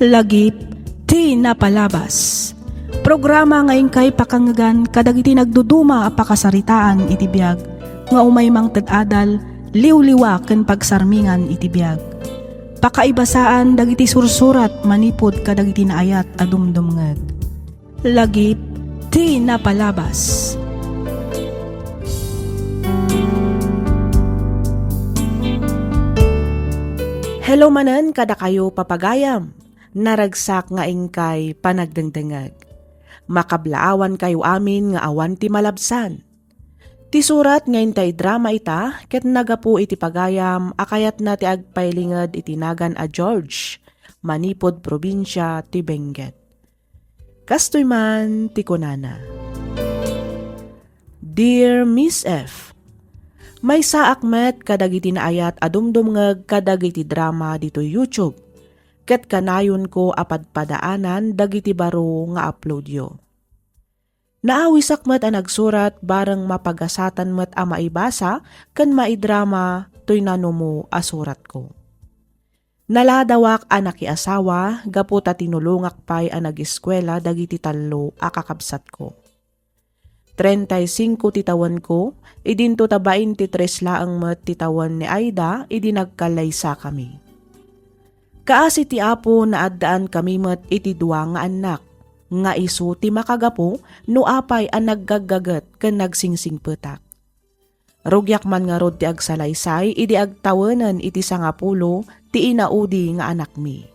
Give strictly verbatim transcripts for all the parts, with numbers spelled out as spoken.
Lagip ti napalabas. Programa nga inkay pakangngegan kadagiti nagduduma a pakasaritaan iti biag nga umay mangted adal, liwliwa ken pagsarmingan iti biag. Pakaibasaan dagiti sursurat manipud kadagiti naayat a dumdumngeg. Lagip ti napalabas. Hello manen kadakayo, papagayam. Naragsak nga inkay panagdengdengngeg. Makablaawankayo amin nga awan ti malabsan. Ti surat nga intay drama ita ket nagapu iti pagayam a kayatna ti agpailinged iti nagan a George, manipud probinsia ti Benguet. Kastoy man ti kunana, "Dear Miss F, maysaak met kadagiti naayat a dumdumngeg kadagiti drama ditoy YouTube, ket kanayonko a padpadaanan dagiti baro nga uploadyo. Naawisak met a nagsurat bareng mapagasatan met a maibasa ken maidrama toy nanumo a suratko. Naladawak a nakiasawa gapu ta tinulongak pay a nagiskuela dagiti tallo a kakabsatko. Treinta y cinco ti tawenko, idinto ta baintitres laeng met ti tawen ni Aida idi nagkallaysakami. Kaasi ti Apo, naaddaankami met iti dua nga annak, nga isu ti makagapu no apay a naggaggaget ken nagsingsingpetak. Rugiak man ngarud ti agsalaysay idi agtawenen iti sangapulo ti inaudi nga anakmi.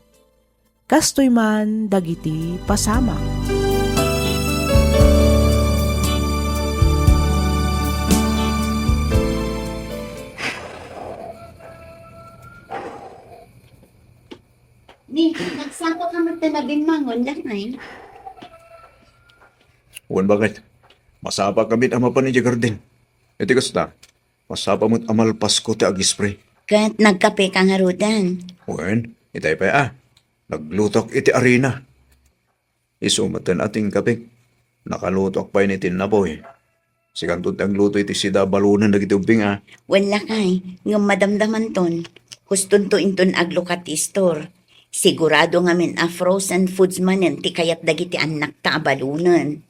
Kastoy man dagiti pasamak." Ni, nagsapa ka met ta nabimmangon, lakay? Wen, baket. Masapa kami a mapan idiay garden. Iti kasta, masapa met a malpasko ti agispray. Ket nagkape ka ngaruden? Wen, itay pay a. Naglutok iti arina. Isu met ti ingkapek. Nakalutoak pay ni ti innapoy. Sikanton ti agluto iti sida a balunen dagiti ubbing a. Wen lakay, ngem madamdamanton. Hustonto inton aglukat ti istor. Sigurado ngamin a frozen foods manen ti kayat dagiti annakta a balunen.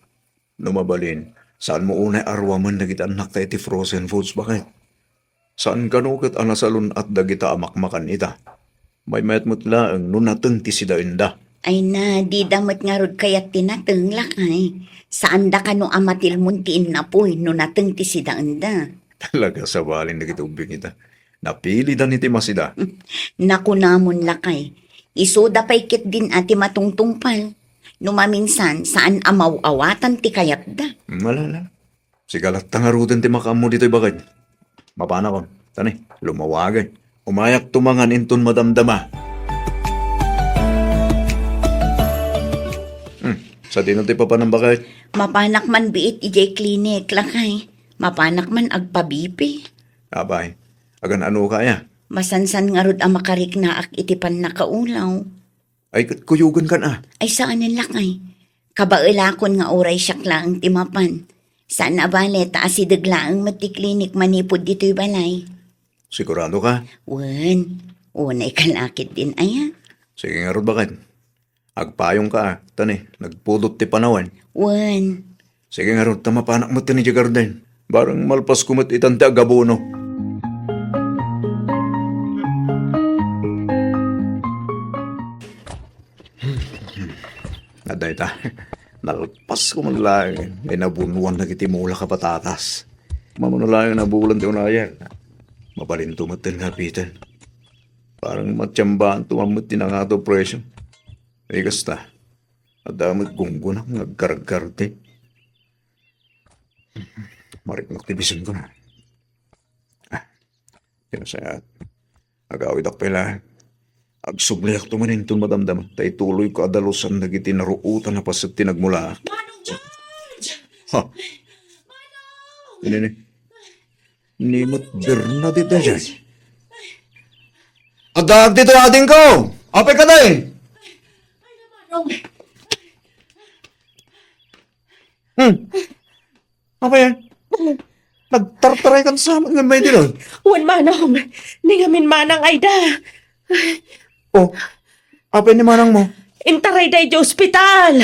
No mabalin, saanmo unay a ruamen dagiti annakta iti frozen foods, baket? Saan kano ket a nasalun-at dagita a makmakan ita. Maymayat met laeng no nateng ti sidaenda. Ay na, dida met ngarud kayat ti nateng, lakay. Saanda kano a matilmon ti innapoy no nateng ti sidaenda. Talaga, sabalin dagiti ubbing ita. Napilidan iti masida. Nakunamon, lakay. Isuda pay ketdin a ti matungtungpal. No maminsan, saan a maw-awatan ti kayatda. Malala. Sika latta ngaruden ti makaammo ditoy, baket. Mapanakon. Tani, lumawagen. Umayak tumangan inton madamdama. Hmm, sadino ti papanam, baket? Mapanak man biit idiay klinik, lakay. Mapanak man agpa-B P. Apay, agan-ano ka aya? Masansan ngarud a makariknaak iti pannakaulaw. Ay, ket kuyogen kan a. Ay, saanen lakay. Kabaelakon nga uray siak laeng ti mapan. Saan a bale, ta asideg laeng met ti klinik manipud ditoy balay. Sigurado ka? Wen, unay ka lakit din aya. Sige ngarud, baket. Agpayong ka a, tani, nagpudot ti panawen. Wen. Sige ngarud, ta mapanak met idiay garden. Bareng malpasko met itan ti agabono. Adda ita. Nalpasko man laeng nga inabunuan dagiti mulak a patatas. Mamano laeng nabulan ti unayen. Mabalinto met nga apiten. Bareng matiambaanto man met ti nangato presyo. Ay, kasta. Adda met gunggonak nga agkargarde. Mariknak ti bisin ko na. Ah, kinasayat. Agawidak pay laeng. Agsubliakto man inton madamdama. Ta ituloy ko a dalusan dagiti naruotan a paset ti nagmula. Manong George! Ha? Manong! Ini ni? Ni met Bernadette daydiay. Adda ditoy adingko! Apay ka, day? Hmm. Apay, nagtartaray kan sa amin nga may dilon? Wen, manong. Ni ngamin manang Aida. Oh, apay ni manang mo? Intaray daydi ospital!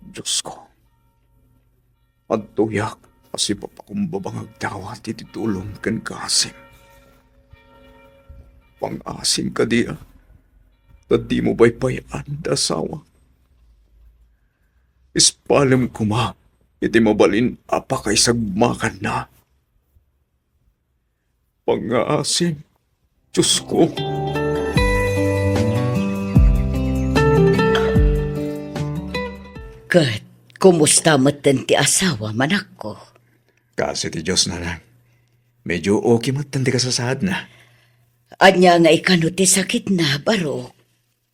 Dios ko, adtoyak a sipapakumbaba nga agdawat iti tulong ken kaasim. Pang-asim kadi a ta dimo paypayan ti asawa. Ispalem koma iti mabalin a pakaisagmakanna. Pangngaasim, Diosko. Ket kumusta metten ti asawa, manakko? Kas iti Dios, nanang. Medyo okay metten ti kasasaadna. Ania nga ikano ti sakitna, Barok?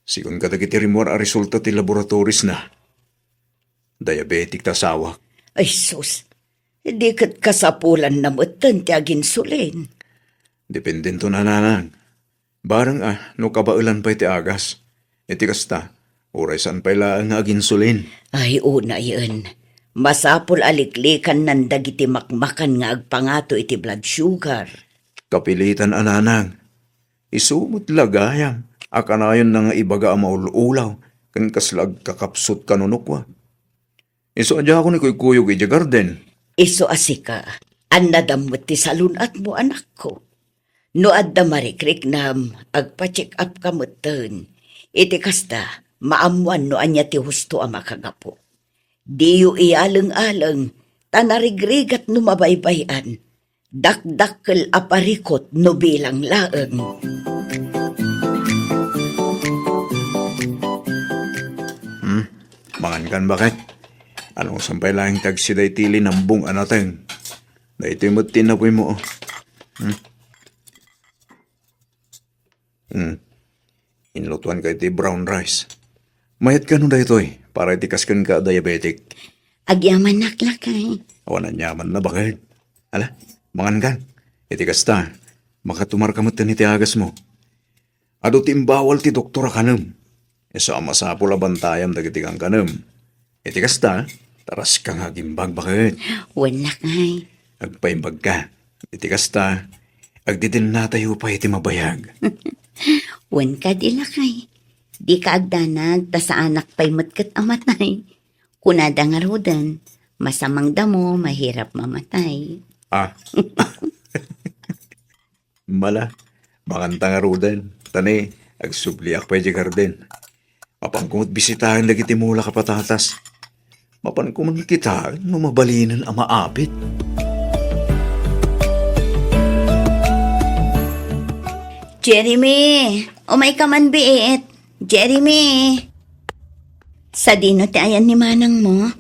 Sigun kadagiti rimmuar a resulta ti laboratories na, diabetic ti asawak. Ay sus, di ket kasapulanna metten ti aginsulin. Dependento, nanang. Bareng a no kabaelan pay ti agas. Iti kasta, uray saan pay laeng nga aginsulin. Ay, unayen. Masapul a liklikannan dagiti makmakan nga agpangato iti blood sugar. Kapilitan a, nanang. Isu met la gayam a kanayonna nga ibaga a maul-ulaw ken kasla agkakapsut kanunukwa. Isu a diakon ikuykuyog idiay garden. Isu a sika, annadam met ti salun-atmo, anakko. No adda marikriknam, agpa-check up ka metten. Iti kasta, maammoan no ania ti husto a makagapu. Diyo iyaleng-aleng, ta narigrigat no mabaybay-an. Dakdakkel a parikut no bilang laeng. Hmm, mangankan, baket? Anusan pay laeng ti agsida iti linambong a nateng? Daytoy met ti inapuymo, oh. Hmm? Hmm. Inlutoanka iti brown rice. Mayat kano daytoy para iti kas kenka a diabetic? Agyamanak, lakay. Awan aniamanna, baket. Ala, mangankan. Iti kasta, makatumarka metten iti agasmo. Adu ti imbawal ti doktor a kanem. Isu a masapul a bantayam dagiti kankanem. Iti kasta, taraska nga agimbag, baket. Wen, lakay. Agpaimbagka. Iti kasta, agdidennatayo pay iti mabayag. Wen kadi, lakay. Dika agdanag, ta saanak pay met ket a matay. Kunada ngaruden, masamang damo, mahirap mamatay. Ah. Mala, manganta ngaruden. Ta ne, agsubliak pay idiay garden. Mapanko met bisitaen dagiti mulak a patatas. Mapanko man kitaen no mabalinen a maapit. Jeremy, umayka man biit. Jeremy. Sadino ti ayan ni manangmo?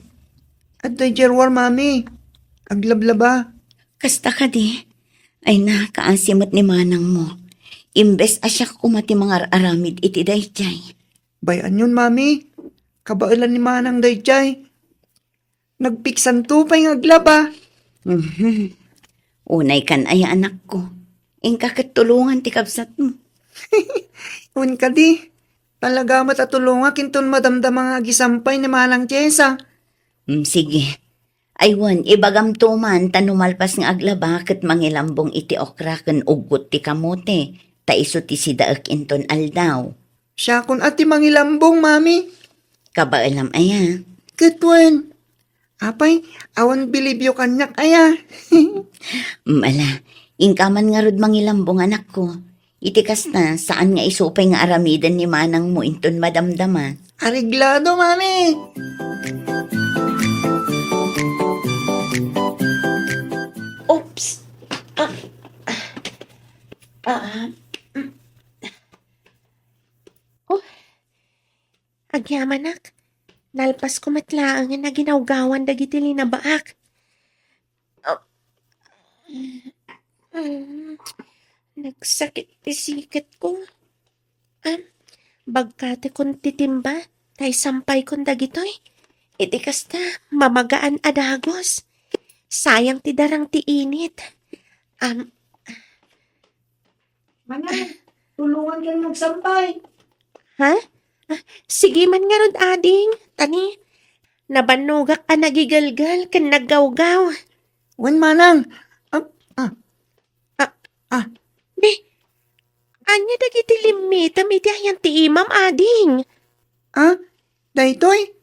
Adda idiay ruar, mami. Aglablaba. Kasta kadi? Ay na, kaasi met ni manangmo. Imbes a siak koma ti mangar-aramid iti daydiay. Bay-anyon, mami. Kabaelan ni manang daydiay. Nagpiksanto pay nga aglaba. Mhm. Unay kan aya, anakko. Inka ket tulongan ti kabsatmo. Wen kadi, talaga met a tulongak inton madamdama nga agisampay ni Manang Jessa. Mm, sige. Ay wen, ibagamto man ta no malpas nga aglaba ket mangilambong iti okra ken uggot ti kamote, ta isu ti sidaek inton aldaw. Siakon a ti mangilambong, mami. Kabaelam aya? Ket wen. Apay, awan bilibyo kaniak aya? Mm, ala, inka man ngarud mangilambong, anakko. Iti kasta, saan nga isu pay nga aramiden ni manangmo inton madamdama. Areglado, mami! Oops! Ah, ah, ah, mm. Oh, agyamanak, nalpasko met laengen a ginawgawan dagiti linabaak. Ah, mm, nagsakit ti siketko. Am, bagkatekon ti timba, ta isampaykon dagitoy. Iti kasta, mamagaan a dagus. Sayang ti darang ti init. Am, Manang, tulongankan nga agsampay. Ha? Ah, sige man ngarud, ading. Ta ne, nabannogak a nagigelgel ken naggawgaw. Wen, manang. Ah, ah. Ah. Ah. Be, Dam iti ayan ti imam, ading. Ah, daytoy?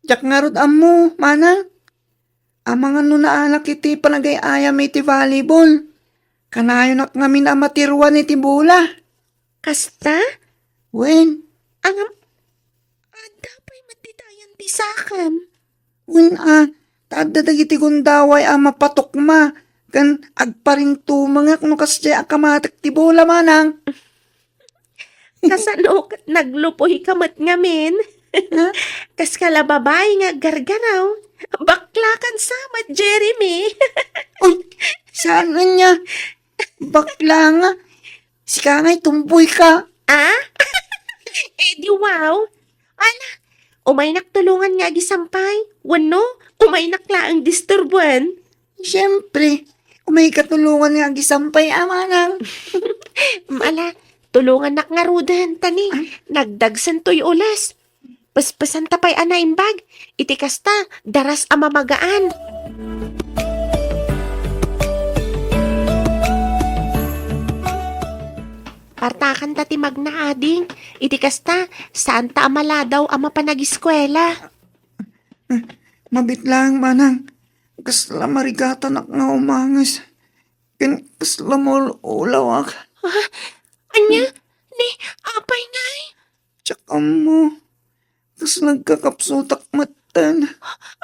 Diak ngarud ammo, manang. Amangan no naalak iti panagay-ayam iti volleyball. Kanayonak ngamin a matiruan iti bola. Kasta? Wen. Angam, adda pay met ditayan ti sakam. Wen a, ta adda dagiti gundaway a mapatukma, ken agparintumengak no kasdiay a kamatek ti bola, manang. Kasano ket naglupoy ka met ngamin? Ha? Kas ka la babai nga aggargaraw, bakla kan sa met, Jeremy. Uy, saan ania? Bakla nga. Sika ngay tumboy ka. Ah? Eh, di wow. Ala, umaynak tulongan nga agisampay. Wenno, umaynak laeng disturboen. Siyempre, umay katulongan nga agisampay, a manang. Ala, tulongannak ngaruden, ta ni, ah, nagdagsen toy ules. Pespesan ta pay a naimbag, iti kasta, daras a mamagaan. Partakan ta ti magna, ading. Iti kasta, saan ta a maladaw a mapanagiskuela. Mabit laeng, manang. Kasla marigatanak nga umanges. Ken kasla maul-ulawak. Ah, ania? Ni, apay ngay? Diak ammo. Kas nagkakapsutak metten.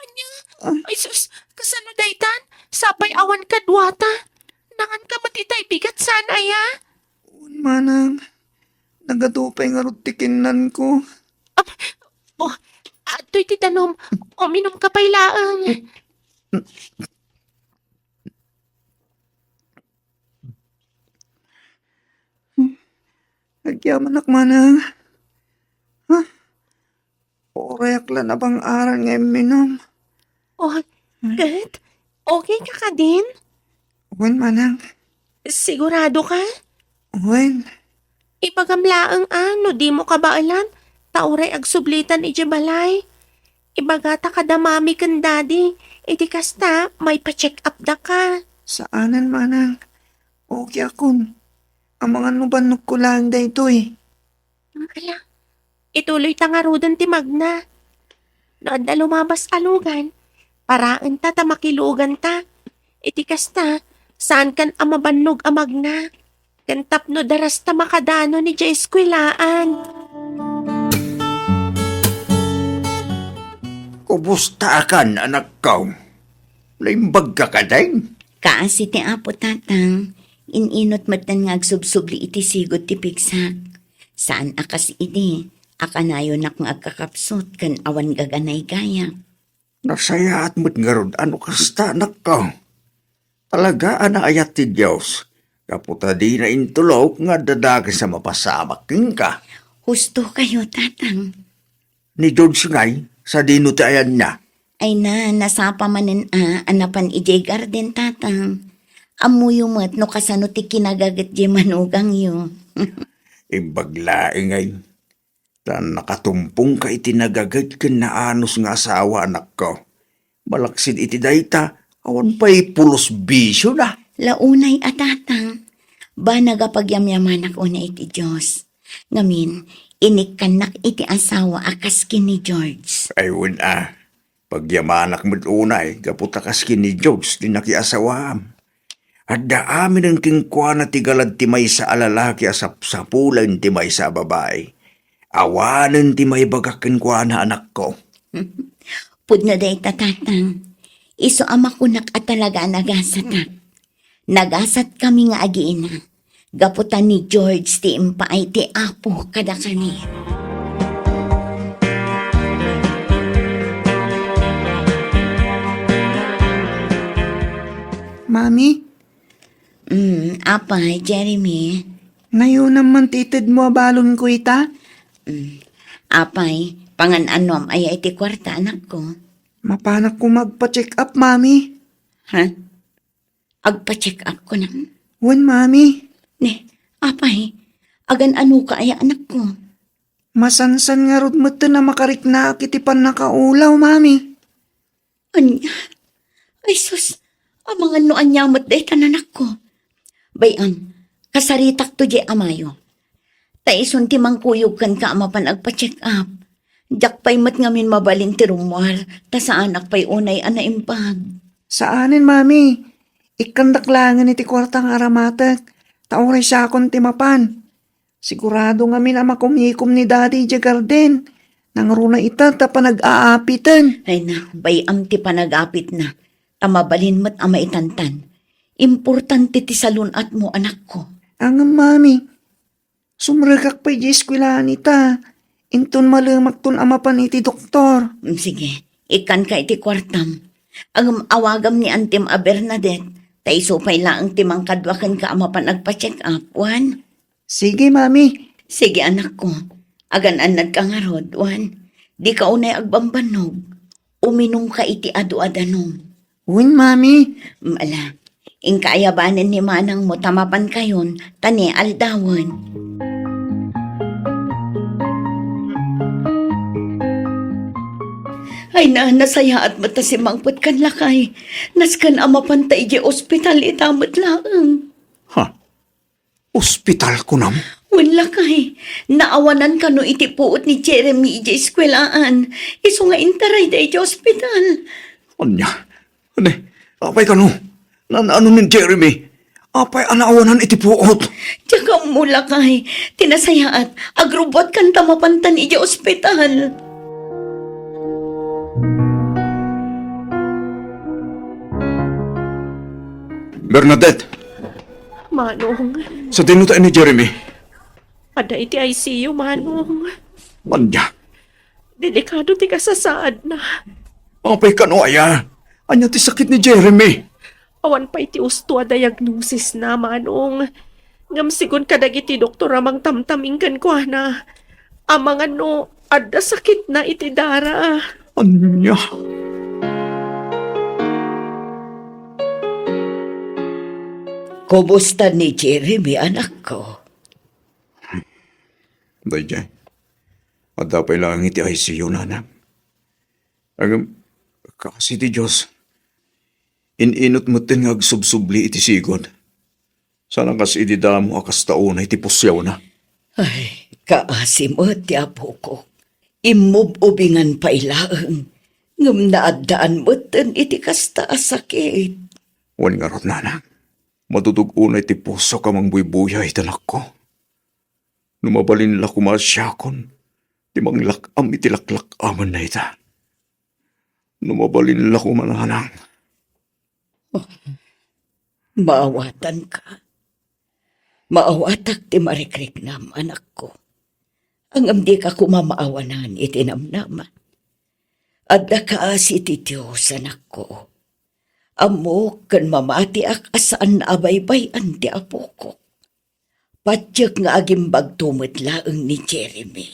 Ania? Ah. Ay sus, kasano daytan? Sapay awan kaduata. Nangan ka met itay bigat saan aya? Wen, manang. Nagadu pay ngarud ti kinnanko. Ah, oh, adtoy ti danum. Uminum ka pay laeng. Agyamanak, manang. Ha? Urayak la nabang-aran nga imminum. Oh, hmm? Ket? Okay ka kadin? Wen, manang. Sigurado ka? Wen. Ibagam laeng a no dimo kabaelan, ta uray agsublitan idiay balay. Ibagata kada mami ken daddy, iti kasta, maipa-check up daka. Saanen, manang. Okay akon. Amangan no bannogko laeng daytoy. Ala, ituloy ta ngaruden ti magna. No adda lumabas a lugan, paraenta ta makilugan ta. Iti kasta, saankan a mabannog a magna. Ken tapno daras ta makadano idiay eskuelaan. Kumusta akan, anakko? Naimbag ka kadin? Kaasi ti Apo, Tatang. In-inut metten nga agsubsubli iti sigud ti pigsak. Saan a kas idi, a kanayonak nga agkakapsut ken awan gaganay gayak. Nasayaat met ngarud a no kasta, anakko. Talaga a naayat ti Dios, gapu ta dina intulok nga adda dakes a mapasamak kenka. Husto kayo, Tatang. Ni George ngay, sadino ti ayanna? Ay na, nasapa manen a, a napan idiay garden, Tatang. Ammoyo met no kasano ti kinagaget diay manugangyo. Imbag laeng ngay. Ta nakatumpongka iti nagaget ken naanus nga asawa, anakko. Malaksid iti dayta, awan pay pulos bisiona. La unay a, Tatang, banag a pagyamyamanak unay iti Dios. Ngamin, inikkannak iti asawa a kas ken ni George. Ay, wen a. Pagyamanak met unay, gapu ta kas ken ni George ti nakiasawaam. Adda aminen kenkuana ti galad ti maysa a lalaki a sapsapulen ti maysa a babai. Awanen ti maibagak kenkuana, anakko. Pudno dayta, Tatang. Isu a makunak a talaga a nagasatak. Nagasatkami nga agina, gapu ta ni George ti impaay ti Apo kadakami. Mami? Mm, apay, Jeremy? Nayonam man ti itedmo a balonko ita? Mm, apay, pangan-anom aya iti kuarta, anakko? Mapanak koma agpa-check up, Mami. Ha? Agpa-check up ko na. Wen, Mami. Ne, apay, agan-ano ka aya, anakko? Masansan ngarud metten a makariknaak iti pannakaulaw, Mami. Ania? Ay sus, amangan no ania met dayta, anakko. Bay-am, kasaritakto diay amayo. Ta isun ti mangkuyog kenka a mapan agpa-check up. Diak pay met ngamin mabalin ti rummuar, ta saanak pay unay a naimbag. Saanen, Mami. Ikkandak laengen iti kuarta nga aramatek, ta uray siakon ti mapan. Sigurado ngamin a makumikom ni Daddy idiay garden. Nangruna ita ta panag-aapiten. Ay na, bay-am ti panag-apitna, ta mabalin met a maitantan. Importante ti salun-atmo, anakko. Ngem, Mami, sumrekak pay idiay eskuelaan ita. Inton malemakton a mapan iti doktor. Mm, sige, ikkanka iti kuartam. Ngem awagam ni Antim a Bernadette, ta isu pay laeng ti mangkadua kenka a mapan agpa-check up, wen? Sige, Mami. Sige, anakko. Agan-annadka ngarud, wen? Dika unay agbambannog. Uminumka iti adu a danum. Wen, Mami. Mm, ala, inka ayabanen ni manangmo ta mapankayon, ta ni aldawen. Ay na, nasayaat met ta simmangpetkan, lakay. Nasken a mapanta idiay ospital ita met laeng. Ha? Ospital, kunam? Wen, lakay, naawanan kano iti puot ni Jeremy idiay eskuelaan. Isu nga intarayda idiay ospital. Ania? Ania? Apay kano? Naan-ano ni Jeremy? Apay a naawanan iti puot? Diak ammo, lakay. Ti nasayaat, agrubbuatkanta mapantan idiay ospital. Bernadette! Manong. Sadino ta ni Jeremy? Adda iti I C U, Manong. Ania? Delikado ti kasasaadna. Apay kano aya? Ania ti sakit ni Jeremy? Awan pay ti usto a diagnosisna, Manong. Ngem sigun kadagiti doktor a mangtamtaming kenkuana, amangan no adda sakitna iti dara. Ania? Kumusta ni Jeremy, anakko? Daydiay, adda pay laeng iti I C U, nanang. Ngem, kaasi ti Dios, in-inut metten nga agsubsubli iti sigud. Sana kas idi damo a kasta unay ti pusiawna. Ay, kaasi met ti apokok. Immub-ubingan pay laeng, ngem naaddaan metten iti kasta a sakit. Wen ngarud, nanang, matutog unay ti pusok a mangbuybuya iti anakko. No mabalin la koma a siakon ti manglak-am iti laklak-amenna ita. No mabalin la koma, nanang. Maawatanka. Maawatak ti marikriknam, anakko. Ngem dika koma maawanan iti namnama. Adda kaasi ti Dios, anakko. Ammok ken mamatiak a saan a baybay-an ti apokok. Patiek nga agimbagto met laeng ni Jeremy.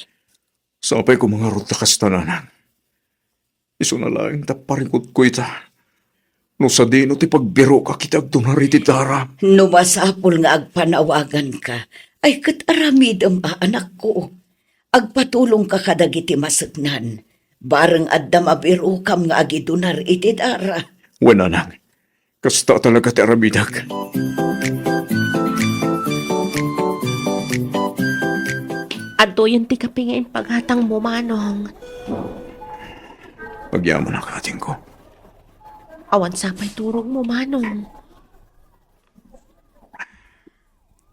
Sapay koma ngarud ta kasta, nanang. Isuna laeng ta parikutko ita. No sadino ti pagbirokak iti agdunar iti dara. No masapul nga agpanawaganka, ay ket aramidem a anakko. Agpatulongka kadagiti maseknan, bareng adda mabirokam nga agidunar iti dara. Wen, nanang. Kasta talaga ti aramidek. Adtoyen ti kape nga impagatangmo, Manong. Agyamanak, atingko. Awan sapay turogmo, Manong.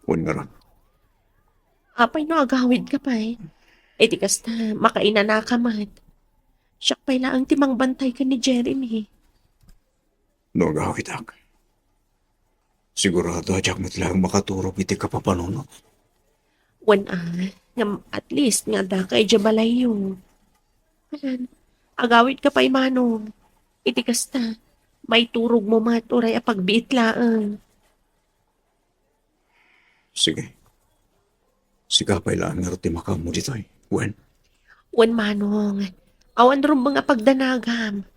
Wen ngarud. Apay no agawidka pay? Iti kasta, makainanaka met. Siak pay laeng ti mangbantay ken ni Jeremy. No agawidak, sigurado a diak met laeng makaturog iti kapapanunot. Wen a, ngem at least nga addaka idiay balayyo. Ayan, agawidka pay, Manong. Iti kasta, maiturogmo met uray a pagbiit laeng. Sige. Sika pay laeng ngarud ti makaammo ditoy, wen? Wen, Manong. Awan rumbeng a pagdanagam.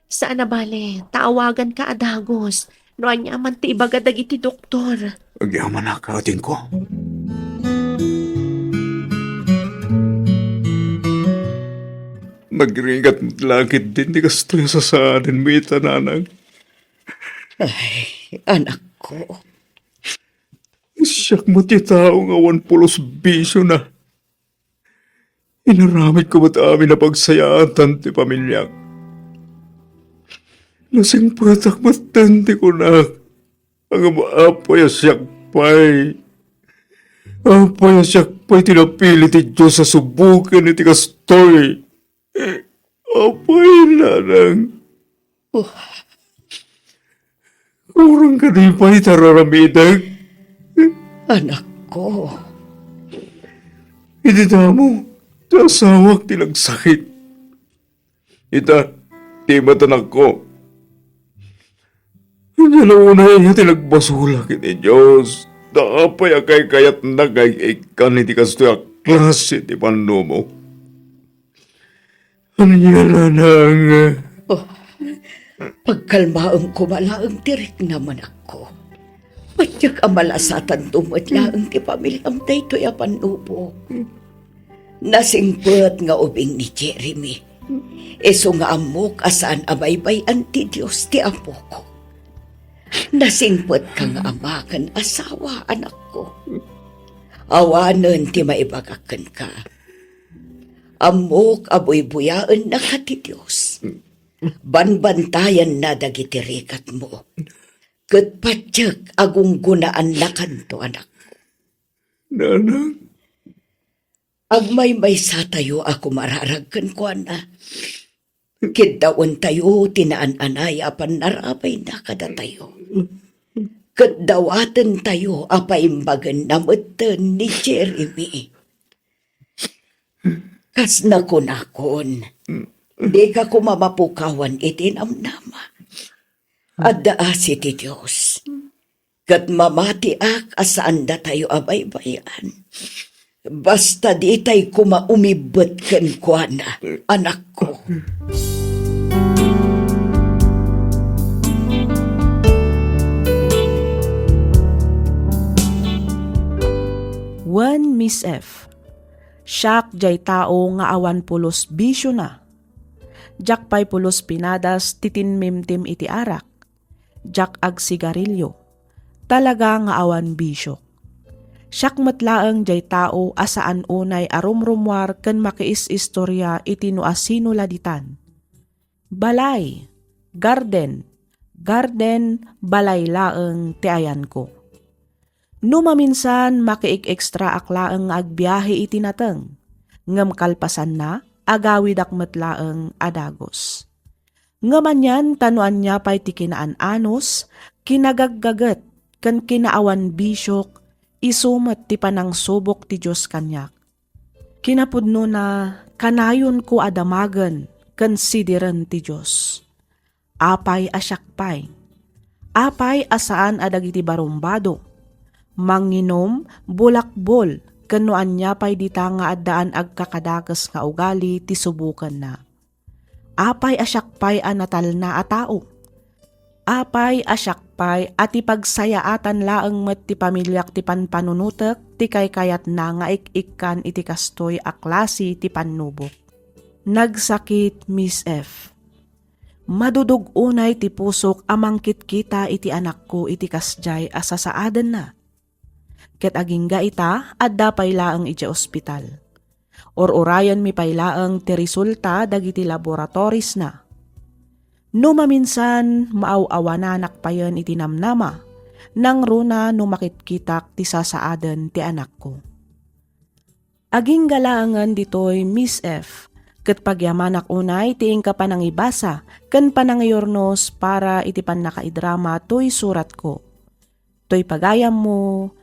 Saan a bale, ta awaganka a dagus no aniaman ti ibaga dagiti doktor. Agyamanak, atingko. Nagrigat met la ketdin ti kastoy a sasaanen mo ita, nanang. Ay, anakko. Siak met ti tao nga awan pulos bisiona. Inaramidko met amin a pagsayaatan ti pamiliak. Nasingpetak metten ti kunak. Ngem apay a siak pay? Apay a siak pay ti napili ti Dios a suboken iti kastoy? Apay, nanang? Oh. Kurang kadi pay ti ar-aramidek? Anakko. Iti damo, ti asawak ti nagsakit. Ita, ti met, anakko. Ania la unay ti nagbasolak iti Dios? Ta apay a kaykayatna nga ig-ikkan iti kastoy a klase ti pannubo? Ania, nanang? Oh, pagkalmaem koma laeng ti riknam, anakko. Patiek a malasatanto met laeng ti pamiliam daytoy a pannubo. Nasingpet nga ubing ni Jeremy. Isu nga ammok a saan a baybay-an ti Dios ti apok. Nasingpetka nga ama ken asawa, anakko. Awanen ti maibagak kenka. Ammok a buybuyaennaka ti Dios. Banbantayanna dagiti rikatmo. Ket patiek a gunggonaannakanto, anakko. Nanang? Agmaymaysatayo a kumararag kenkuana. Kiddawentayo ti naan-anay a pannarabayna kadatayo. Ket dawatentayo a paimbagenna metten ni Jeremy. Kas nakunakon, dika koma mapukawan iti namnama. Adda asi ti Dios. Ket mamatiak a saan datayo a baybay-an. Basta ditay koma umibbet kenkuana, anakko. Wen, Miss F. Siak jay tao nga awan pulos bisiona. Diak pay pulos pinadas ti tinmimtim iti arak. Diak agsigarilio. Talaga nga awan bisiok. Siak met laeng jay tao a saan unay a rumrumuar ken makiis-istoria iti no asino la ditan. Balay, garden, garden, balay laeng ti ayanko. No maminsan, makiik-ekstraak laeng nga agbiahe iti nateng, ngem kalpasanna, agawidak met laeng a dagus. Ngem anian ta no ania pay ti kinaan-anus, kinagaggaget, ken kinaawan bisiok, isu met ti panangsubok ti Dios kaniak. Kinapudnona, kanayonko a damagen ken sidiren ti Dios. Apay a siak pay? Apay a saan a dagiti barumbado, manginum, bulakbol, ken no ania pay dita nga addaan agkakadakes nga ugali ti subokenna? Apay a siak pay a natalna a tao? Apay a siak pay a ti pagsayaatan laeng met ti pamiliak ti panpanunotek ti kaykayatna nga ik-ikkan iti kastoy a klase ti pannubok? Nagsakit, Miss F. Madudog unay ti pusok a mangkitkita iti anakko iti kasdiay a sasaadenna. Ket agingga ita, adda pay laeng idiay ospital. Ur-urayenmi pay laeng ti resulta dagiti laboratories-na. No maminsan, maaw-awananak payen iti namnama, nangruna no makitkitak ti sasaaden ti anakko. Agingga laengen ditoy, Miss F, ket pagyamanak unay ti inka panangibasa ken panangiyurnos para iti pannakaidrama toy suratko. Toy pagayammo,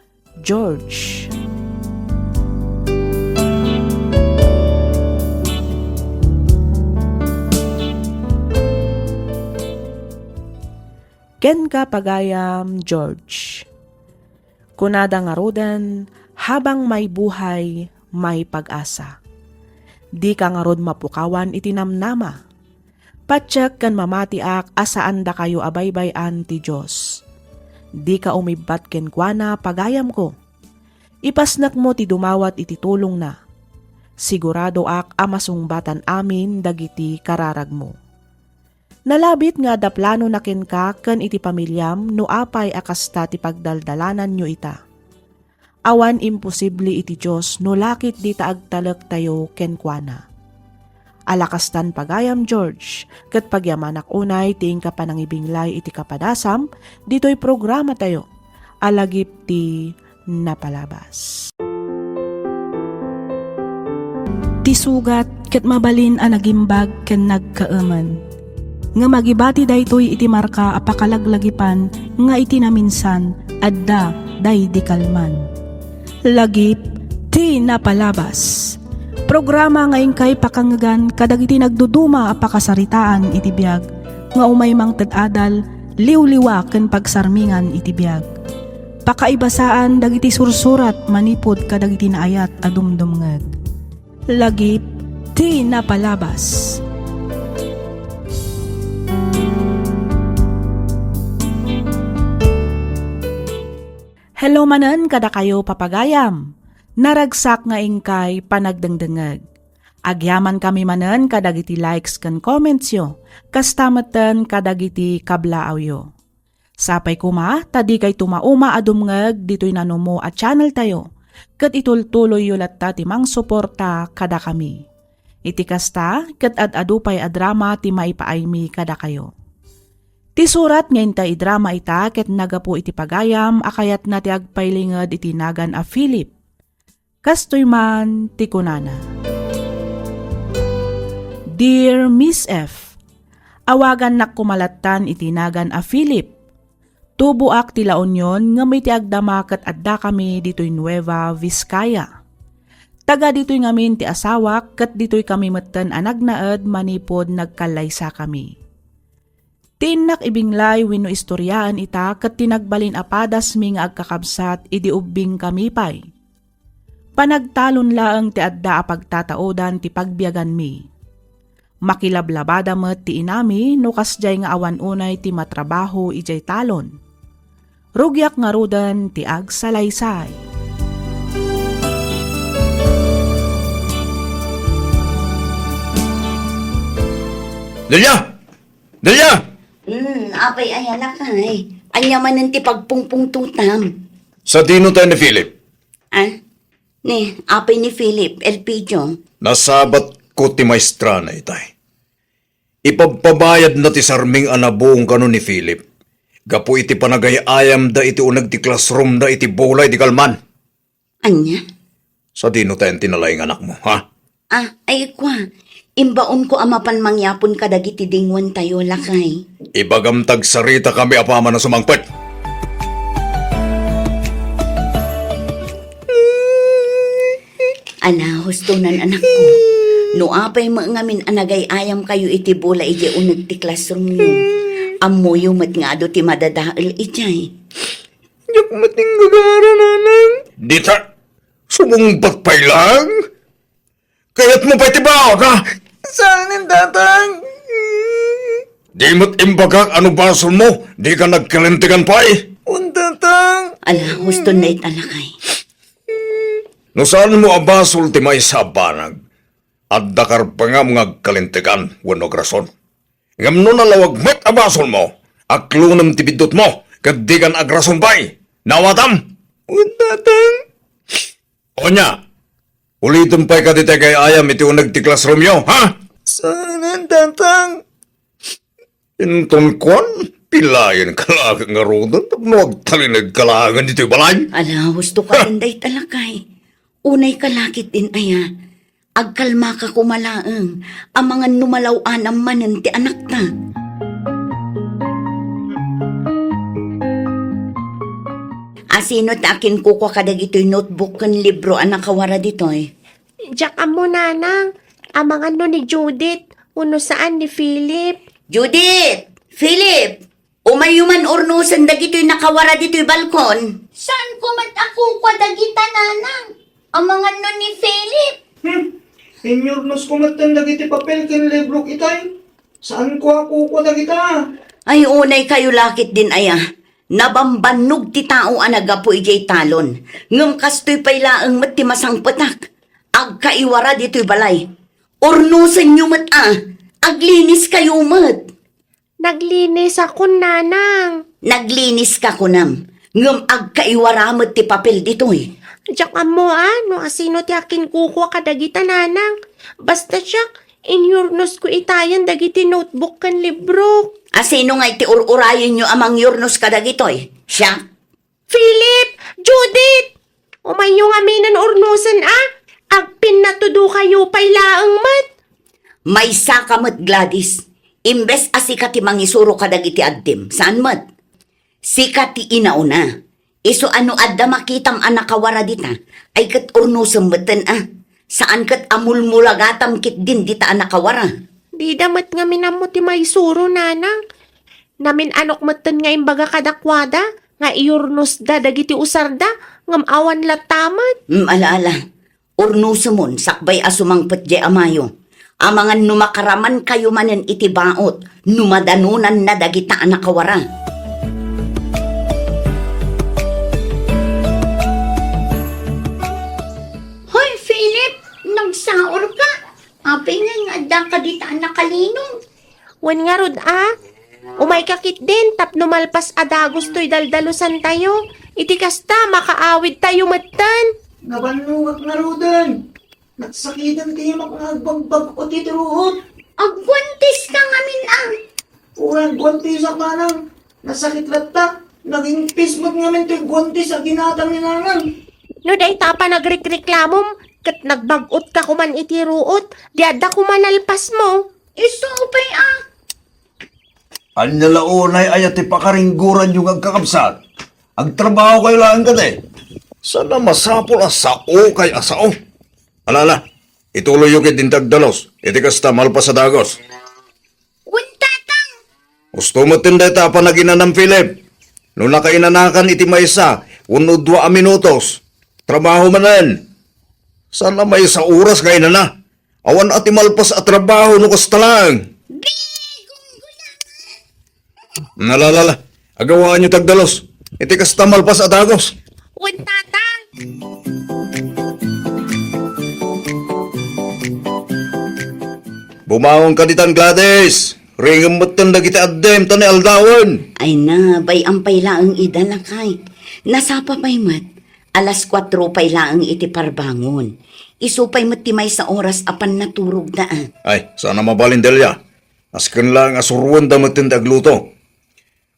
George. Kenka, pagayam George. Kunada ngaruden, "Habang may buhay, may pag-asa." Dika ngarud mapukawan iti namnama. Patiek ken mamatiak a saan dakayo a baybay-an ti Dios. Dika umibbat kenkuana, pagayamko. Ipasnekmo ti dumawat iti tulongna. Siguradoak a masungbatan amin dagiti kararagmo. Nalabit nga adda planona kenka ken iti pamiliam no apay a kasta ti pagdaldalananyo ita. Awan imposible iti Dios no lakit dita agtalektayo kenkuana. Ala kastan pagayam, George, ket pagyamanak unay ti inka panangibiglay iti kapadasam ditoy programatayo a Lagip ti Napalabas. Ti sugat ket mabalin a nagimbag ken nagkaemen. Ngem agibati daytoy iti marka a pakalaglagipan nga iti naminsan, adda daydi kalman. Lagip ti Napalabas. Programa nga inkay pakangngegan kadagiti nagduduma a pakasaritaan iti biag nga umay mangted adal, liwliwa ken pagsarmingan iti biag. Pakaibasaan dagiti sursurat manipud kadagiti naayat a dumdumngeg. Lagip ti Napalabas. Hello manen kadakayo, papagayam. Naragsak nga inkay panagdengdengngeg. Agyamankami manen kadagiti likes ken commentsyo, kasta metten kadagiti kablaawyo. Sapay koma ta dikayto mauma a dumngeg ditoy nanumo a channeltayo, ket itultuloyyo latta ti mangsuporta kadakami. Iti kasta, ket ad-adu pay a drama ti maipaaymi kadakayo. Ti surat nga inta idrama ita ket nagapu iti pagayam a kayatna ti agpailinged iti nagan a Philip. Kastoy man ti kunana, Dear Miss F, awagannak koma lattan iti nagan a Philip. Tuboak ti La Union ngem iti agdama ket addakami ditoy Nueva Vizcaya. Taga ditoy ngamin ti asawak ket ditoy kami metten a nagnaed manipud nagkallaysakami. Ti innak ibinglay wenno istoriaen ita ket ti nagbalin a padasmi nga agkakabsat idi ubbingkami pay. Panagtalon laeng ti adda a pagtataodan ti pagbiaganmi. Makilablabada met ti inami no kasdiay nga awan unay ti matrabaho idiay talon. Rugiak ngaruden ti agsalaysay. Delia! Delia! Hmm, apay aya lakay. Ania manen ti pagpungpungtotam? Sadino tayo ni Philip? Ah? Ni, apay ni Philip, Elpidio? Nasabat ko ti maestrana itay. Ipabpabayadna ti sarming a nabung kano ni Philip gapu iti panagay-ayamda iti uneg ti classroomda iti bulay di kalman. Ania? Sadino tayan ti nalaing anakmo, ha? Ah, ay, kua. Imbaonko a mapan mangyapon kadagiti dinguantayo, lakay. Ibagam ta agsaritakami apaman a sumangpet. Ala, hustonan, anakko. No apay met ngamin a nagay-ayamkayo iti bola idiay uneg ti classroomyo, ammoyo met nga adu ti madadael idiay. Diak met inggagara, nanang. Dita, sumungbat pay lang? Kayatmo pay ti baawak, ha? Saanen, tatang. Di met imbagak a no basolmo, dika nagkalintegan pay. Wen, tatang. Ala, husto na ita, lakay. No saanmo a basol ti maysa a banag, adda karbengam nga agkalintegan wenno agrason. Ngem no nalawag met a basolmo, aklonem ti biddutmo, ket dikan agrason pay. Naawatam? Wen, tatang. Ania, ulitem pay kadi ti agay-ayam iti uneg ti classroomyo, ha? Saanen, tatang. Inton kuan, pilayen ka laeng ngaruden tapno agtalineg ka laengen ditoy balay. Ala, husto ka ken dayta, lakay. Unay ka lakit din aya. Agkalmaka koma laeng, amangan no malaw-anam manen ti anakta. Asino ti akinkukua kadagitoy notebook ken libro a nakawara ditoy? Diak ammo, nanang. Amangan no ni Judith, wenno saan ni Philip. Judith! Philip! Umayyo man urnosen dagitoy nakawara ditoy balkon. Saanko met a kukua dagita, nanang. Amangan no ni Philip. Hmm. Inyurnosko metten dagiti papel ken librok itay. Saanko a kukua dagita. Ay, unay kayo lakit din aya. Nabambannog ti tao a naggapu idiay talon. Ngem kastoy pay laeng met ti masangpetak. Agkaiwara ditoy balay. Urnosenyo met a. Aglinis kayo met. Naglinis akon, nanang. Naglinis ka kunam, ngem agkaiwara met ti papel ditoy. Diak ammo a, no asino ti akinkukua kadagita, nanang. Basta siak, inyurnosko itayen dagiti notebook ken libro. Asino ngay ti ur-urayenyo a mangyurnos kadagitoy? Siak? Philip! Judith! Umayyo ngaminen urnosen a, agpinnatudokayo pay laeng met. Maysa ka met, Gladys. Imbes a sika ti mangisuro kadagiti addim, saan met? Sika ti inauna. Isu a no adda makitam a nakawara dita, ay ket urnosem metten a. Saan ket a mulmulagatam ketdin dita a nakawara. Dida met ngamin ammo ti maisuro, nanang. Namin-anok metten nga imbaga kadakuada nga iurnosda dagiti usarda, ngem awan latta met. Mm, ala, ala. Urnosemon sakbay a sumangpet diay amayo. Amangan no makaramankayo manen iti baot no madanonanna dagita a nakawara. Hoy, Philip, nagsaorka? Apay nga nga adda ka dita a nakalinong? Wen ngarud a, umayka ketdin tapno malpas a dagus toy daldalusantayo. Iti kasta, makaawidtayo metten. Nabannogak ngaruden. Nagsakiten ti imak nga agbagbag-o ti tiruot. Agguantis ka ngamin a. Uray, agguantisak manang. Nasakit latta. Naging pismet ngamin ti agguantis a ginatang ni nanang. No dayta a panagrikreklamom, ket nagbag-ot ka koman iti ruot, di adda koman nalpasmo. Isu pay a. Ania la unay aya ti pakaringgoranyo nga agkakabsat? Agtrabahokayo laeng kadi. Saan a masapul a saokay a sao? Ala, ala, ituloyyo ketdin ti agdalus. Iti kasta, malpas a dagus. Wen, Tatang. Husto metten dayta a panaginanam, Philip. No nakainanakan iti maysa wenno dua a minutos, trabaho manen. Saan a maysa oras nga inana. Awan a ti malpas a trabaho no kasta laeng. Be, gunggolangen. Ala, ala, ala. Agawaanyo ti agdalus. Iti kasta, malpas a dagus. Wen, Tatang. Bumangonka ditan, Gladys. Ringem metten dagiti addim ta ni aldawen. Ay na, bay-am pay laeng ida, lakay. Nasapa pay met. Alas kuatro pay laeng iti parbangon. Isu pay met ti maysa oras a pannaturogda a. Ay, saan a mabalin, Delia. Nasken laeng a suruenda metten ti agluto.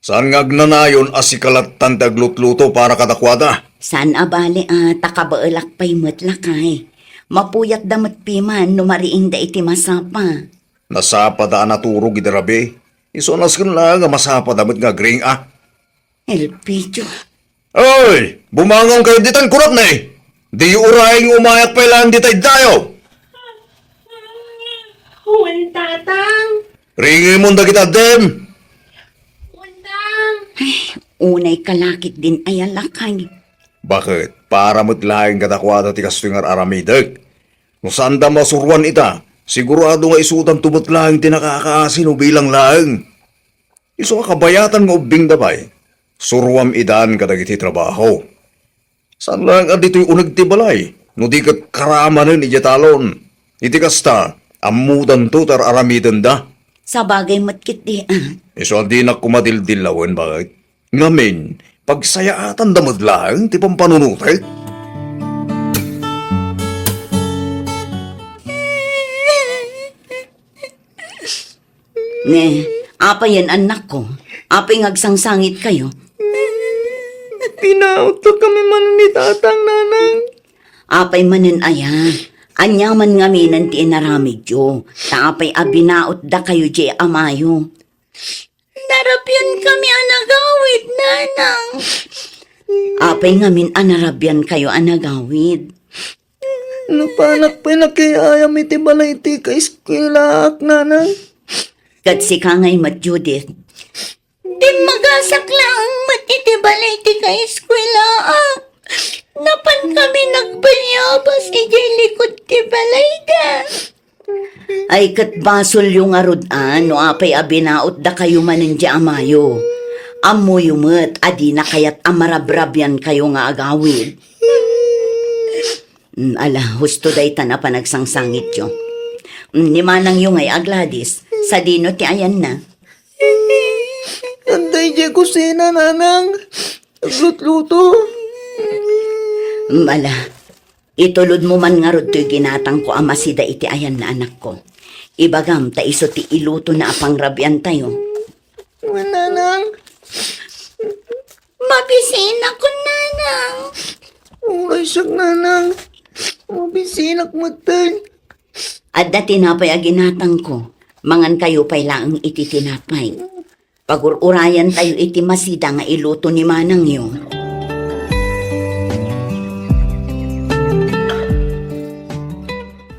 Saan nga agnanayon a sika lattan ti aglutluto para kadakuada? Saan a bale a ta kabaelak pay met, lakay. Mapuyatda met piman no mariingda iti masapa. Nasapada a naturog idi rabii. Isu a nasken laeng a masapada met nga agring a. Elpidio. Oy, bumangonkayo ditan, kunak ni! Diyo urayen nga umayak pay laeng dita iddayo! Wen, Tatang. Ringemon dagiti addim! Wen, Tang. Ay, unay kalakit din ay a lakay. Baket, para met laeng kadakuada ti kastoy nga ar-aramidek. No saanda masuruan ita, sigurado nga isudanto met laeng ti nakaakaasi no bilang laeng. Isu a kabayatan nga ubbingda pay, suruam idan kadagiti trabaho. Saan laeng a ditoy uneg ti balay, no di ket karamanen idiay talon. Iti kasta, ammodanto ti ar-aramidenda. Sabagay met ketdi, a. Isu a dinak koma dildillawen, baket. Ngamin, pagsayaatanda met laeng ti pampanunotek. Ne, apayen, annakko? Apay nga agsangsangitkayo? Binaotta kami manen ni Tatang, Nanang. Apay manen aya? Aniaman ngaminen ti inaramidyo, ta apay a binaotdakayo diay amayo? Narabian kami a nagawid, Nanang. Apay ngamin a narabiankayo a nagawid? Napanak pay nakiayam iti balay ti kaeskuelaak, Nanang. Ket sika ngay met, Judith? Dimmagasak laeng met iti balay ti kaeskuelaak. Napan kami nagbayabas idiay likud ti balayda. Ay, ket basolyo ngarud a no apay a binaotdakayo manen diay amayo. Ammoyo met a dina kayat a marabrabiankayo nga agawid. Mm, ala, husto daytan a panagsangsangityo. Mm, ni manangyo ngay a Gladys, sadino ti ayanna? Adda idiay kusina, Nanang. Aglutluto. Mala, itulodmo man ngarud toy ginatangko a masida iti ayan nga anakko. Ibagam ta isu ti ilutona a pangrabiantayo. Wen, Nanang. Mabisinak, Nanang. Uray siak, Nanang. Mabisinak metten. Adda tinapay a ginatangko. Mangankayo pay laeng iti tinapay. Pagur-urayantayo iti masida nga iluto ni manangyo.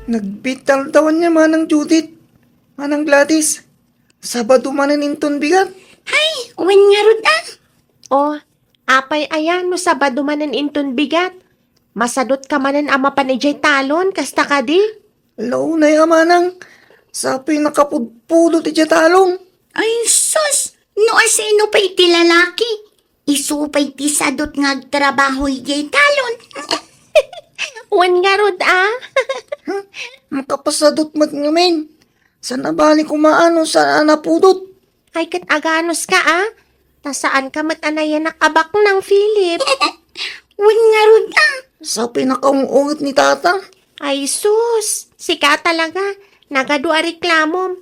Nagbitaltawan niya, Manang Judith, Manang Gladys. Sabado manen inton bigat. Hay, wen ngarud a. O, apay aya no Sabado manen inton bigat? Masadutka manen a mapan idiay talon, kasta kadi? Launay a, Manang. Sapay nakapudpudot idiay talon. Ay, sus! No asino pay ti lalaki, isu pay ti sadut nga agtrabaho idiay talon. Wen ngarud a. Huh? Makapasadut met ngamin. Saan a bali koma no saan a napudot? Ay, ket aganuska a. Ta saanka met a nayanak a baknang, Philip. Wen ngarud a. Sapay nakaung-unget ni Tata. Ay, sus. Sika talaga. Nagadu a reklamom.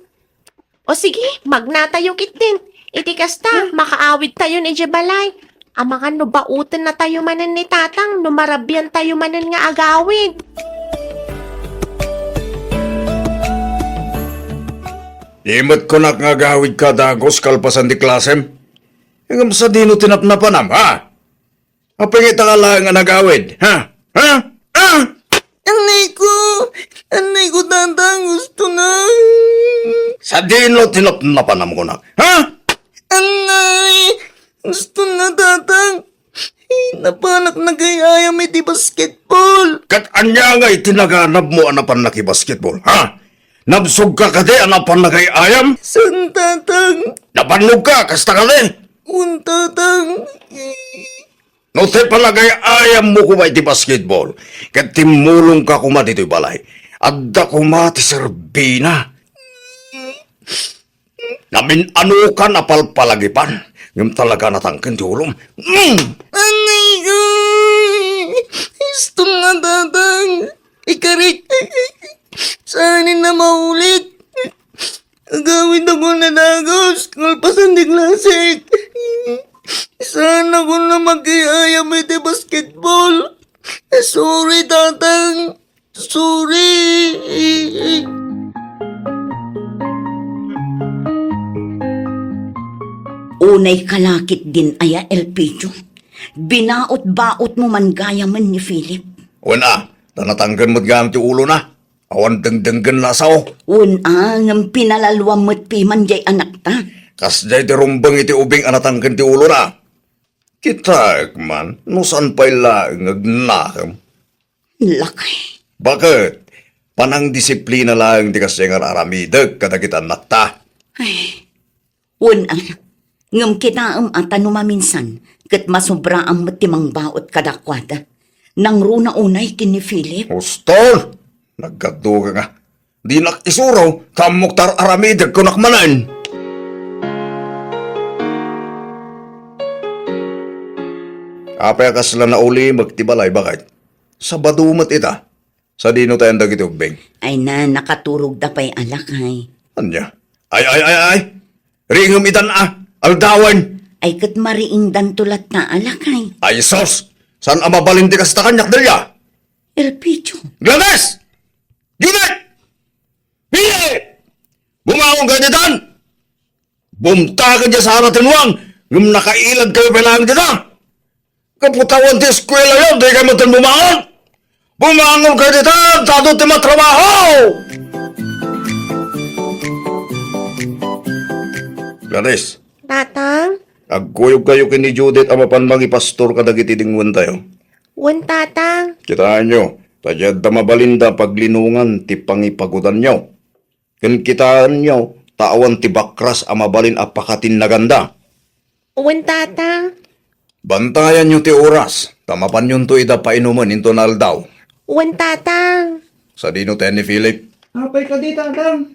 O sige, magnatayo ketdin. Iti kasta, makaawidtayon idiay balay. Amangan no bautennatayo manen ni Tatang, no marabiantayo manen nga agawid. Di met kunak nga agawidka dagus kalpasan ti klasem? Ngem sadino ti napnapanam, ha? Apay nga ita ka laeng a nagawid, ha? Ha? Ha? Annay ko! Annay ko, Tatang, gusto na. Sadino ti napnapanam kunak, ha? Annay! Gusto na, Tatang. Napanak nagay-ayam iti basketball. Ket ania nga iti naganabmo a napan nakibasketball, ha? Nabsogka kadi a napan nagay-ayam? Saan, Tatang. Nabannogka, kasta kadi? Wen, Tatang. No ti panagay-ayammo koma iti basketball, ket timmulongka koma ditoy balay, adda koma ti serbina. Namin-anokan a palpalagipan, ngem talaga natangken ti ulom. Mm! Annay ko! Istom nga, Tatang! Ikarik! Saanen a maulit! Agawid ako na dagus, kalpasan ti klasek. Saan ako na mag-iayam iti basketball. Sorry, Tatang. Sorry. Unay kalakit din aya, Elpidio. Binaot-baotmo man gayamen ni Philip. Wen a, ta natangken met gayam ti ulona. Awan dengdenggen la a sao. Wen a, ngem pinalaluam met piman jay anakta. Kasjay ti rumbeng iti ubing a natangken ti ulona. Kitaek man, no saan pay laeng nga agnakem. Lakay. Baket, panangdisiplina laeng ti kasjay nga ar-aramidek kadagiti annakta. Ay, wen a, ngem kitaem a ta no maminsan, ket masobraam met ti mangbaot kadakuada. Nangruna unay ken ni Philip. Hustol! Nagkadduka nga. Dinak isuro, ta ammok ta ar-aramidek kunak manen. Apay a kasla naulimek ti balay, baket? Sabado met ita. Sadino tayan dagiti ubbing? Ay na, nakaturogda pay a lakay. Ania? Ay, ay, ay, ay! Riingem itan a, aldawen! Ay, ket mariingdanto latta a lakay. Ay, sus! Saan a mabalin ti kasta kaniak, Delia? Elpidio. Gladys! Judith! Philip! Bumangon kayo ditan! Bumtaken diay sala ti nuang, ngem nakailad kayo pay laeng dita. Kaputawan ti eskuelayo, di kayo metten bumangon. Bumangon kayo dita, ta adu ti matrabaho! Gladys. Tatang? Agkuyog kayo ken ni Judith a mapan mangipastor kadagiti dingoentayo. Wen, Tatang. Kitaenyo, ta diadda mabalinda paglinongan ti pangipagudanyo. Ken kitaenyo, ta awan ti bakras a mabalin a pakatinnaganda. Wen, Tatang. Bantayanyo ti oras, ta mapanyonto ida painumen inton aldaw. Wen, Tatang. Sadino tayan ni Philip? Apay kadi, Tatang?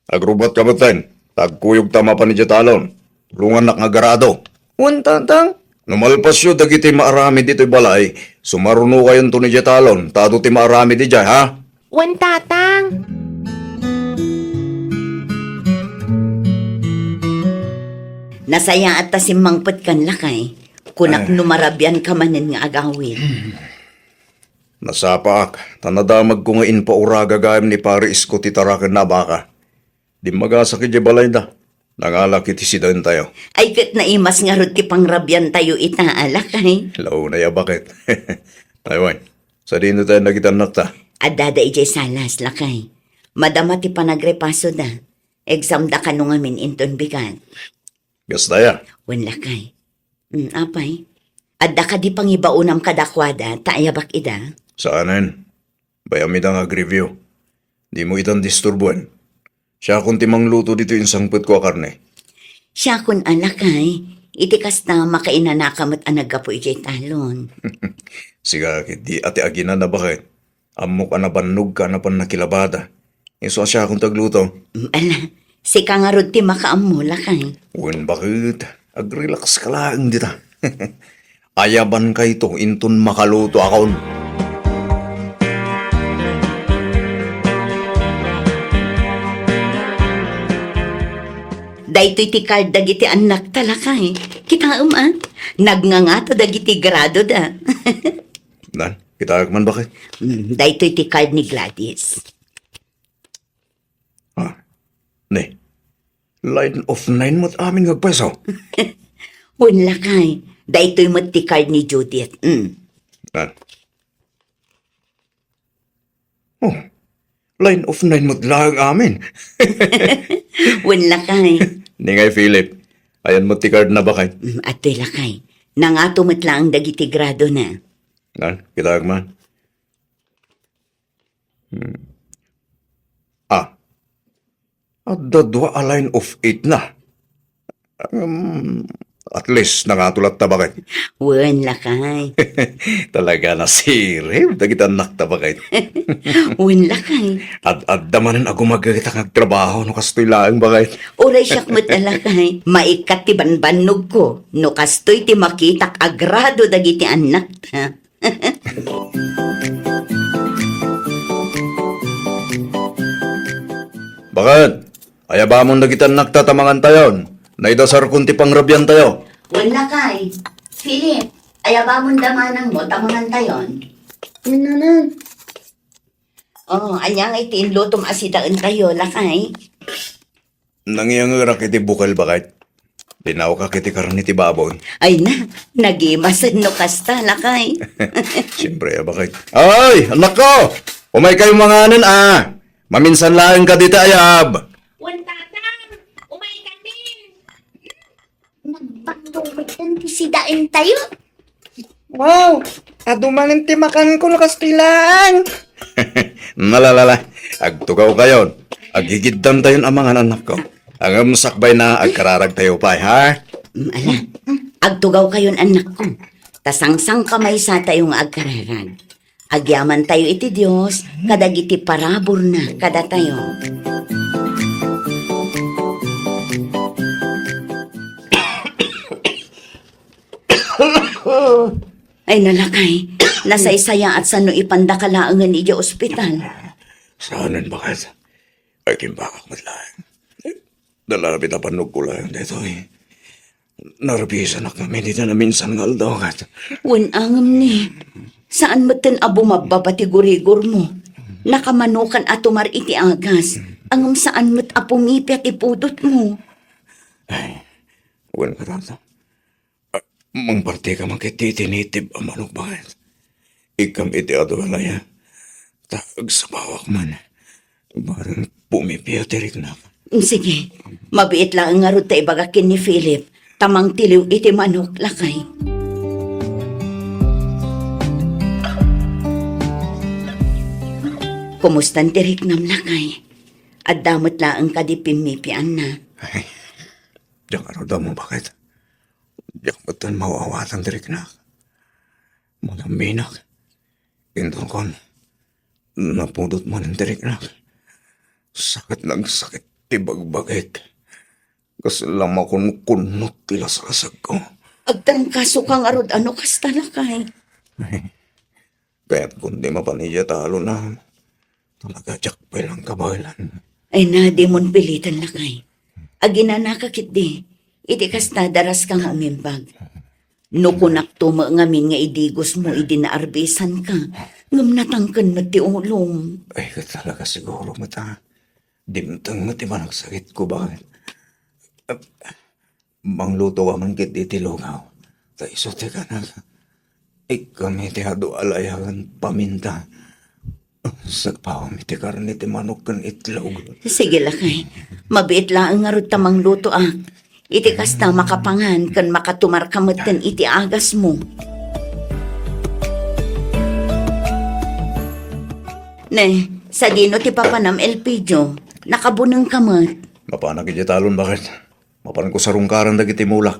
Agrubbuatka metten, ta agkuyogta mapan idiay talon. Tulongannak nga agarado. Wen, Tatang. No malpasyo dagiti maaramid ditoy balay, sumarunokayonto ni Jetalon, ta adu ti maaramid idiay, ha? Wen, Tatang. Nasayaat ta simmangpetkan, lakay. Kunak Ay. no marabianka manen nga agawid. Nasapaak, ta nadamagko nga impaura gagayyem ni Pare Isko ti tarakenna a baka. Dimmagasak idiay balayda. Nangalak iti sidaentayo. Ay, ket naimas ngarud ti pangrabiantayo ita, a, lakay. Launay a baket. Ay, wen, sadino tayo dagiti annakta? Addada idiay salas, lakay. Madama ti panagrepasoda. Examda kano ngamin inton bigat. Kasta ya? Wen, lakay. Mm, apay? Adda kadi pangibaonam kadakuada, ta ayabak ida? Saanen. Bay-am ida nga agreview. Dimo itan disturboen. Siakon ti mangluto ditoy insangpetko a karne. Siakon a, lakay, iti kasta, makainanaka met a naggapu idiay talon. Sika ketdi a ti aginan a baket. Ammok a nabannogka a napan nakilabada. Isu a siakon ti agluto. Mm, ala, sika ngarud ti makaammo, lakay. Wen, baket, agrelaxka laeng dita. Ayabankayto inton makalutoakon. Daytoy ti card dagiti annakta, lakay. Kitaem, a? Nagngangato dagiti gradoda. Nan, kitaek man, baket. Mm, daytoy ti card ni Gladys. Ah, ne. Line of nine met amin nga agpayso. Wen, lakay. Daytoy met ti card ni Judith. Mm. Ah. Oh, line of nine met laeng amin. Wen, lakay. Ni ngay, Philip. Ayan met ti card na, baket. Mm, adtoy, lakay. Nangato met laeng dagiti gradona. Nan, kitaek man. Hmm. Ah. Adda dua a line of eight na. Um, at least, nangato latta, baket. Wen, lakay. Talaga, nasirib dagiti annakta, baket. Wen, lakay. Ad-adda manen a gumagayta nga agtrabaho no kastoy laeng, baket. Uray siak met a, lakay. Maikkat ti banbannogko no kastoy ti makitak a grado dagiti annakta. Baket, ayabamon dagiti annakta ta mangantayon. Naidasarkon ti pangrabiantayo. Wen, lakay. Philip, ayabamon da manangmo ta mangantayon. Wen, nanang. Oh, ania ngay ti inlutom a sidaentayo, lakay? Nangiyangerak iti bukel, baket. Linawkak iti karne ti baboy. Ay na, nagimasen no kasta, lakay. Siyempre, a, baket. Ay, annakko! Umaykayo manganen, a. Maminsan laeng kadi ti ayab. Wen, Tatang, umaykamin. Nagbagto met ti sidaentayo. Wow! Adu manen ti makanko no kastoy laeng. Nalalala, agtugawkayon. Aggigiddantayon a mangan, annakko. Ngem sakbay na, agkararagtayo pay, ha? Mm, ala. Agtugawkayon, annakko. Ta sangsangkamaysatayo nga agkararag. Agyamantayo iti Dios kadagiti paraburna kadatayo. Ay, nalakay, nasaysayaat sano ipandaka laengen idiay ospital. Saanen, baket. Agimbagak met laeng. Nalabit a bannogko laeng daytoy. Narbisanak ngamin iti naminsan nga aldaw, ket. Wen, ngem ni, saan metten a bumabbaba ti gurigormo. Nakamanokan a tumar iti agas, ngem saan met a pumipia ti pudotmo. Ay, wen, katata. Ah, mangpartika man ket iti nitib a manok, baket. Ikkam iti adu a laya, ta agsabawak man. Bareng pumipia ti riknak. Sige, mabiit laeng ngarud ta ibagak ken ni Philip, ta mangtiliw iti manok, lakay. Kumustan ti riknam, lakay? Adda met laeng kadi pimmipianna? Ay, diak ngarud ammo, baket. Diak metten maawatan ti riknak. Manamminak. Intonkon, napudot manen ti riknak. Sakit nga sakit ti bagbagik. Kasla makunkunnot ti laslasagko. Agtarangkasoka ngarud a no kasta, lakay. Kayatko ti mapan idiay talon a talaga diak pay lang kabaelan. Ay na, dimon piliten, lakay. Aginanaka ketdi. Iti kasta, daraska nga umimbag. No kunakto met ngamin nga idigosmo idi naarbisanka, ngem natangken met ti ulom. Ay, ket talaga siguro met a dimteng met ti panagsakitko, baket. Mangluto ka man ketdi ti lugaw. Ta isu ti kanaka. Ikkami ti adu a layagen paminta. Sagpawam iti karne ti manok ken itlog. Sige, lakay. Mabiit laeng ngarud ta manglutoak. Iti kasta, makapangan ken makatumarka metten iti agasmo. Ne, sadino ti papanam, Elpidio? Nakabunengka met. Mapanak idiay talon, baket. Mapanko sarungkaran dagiti mulak.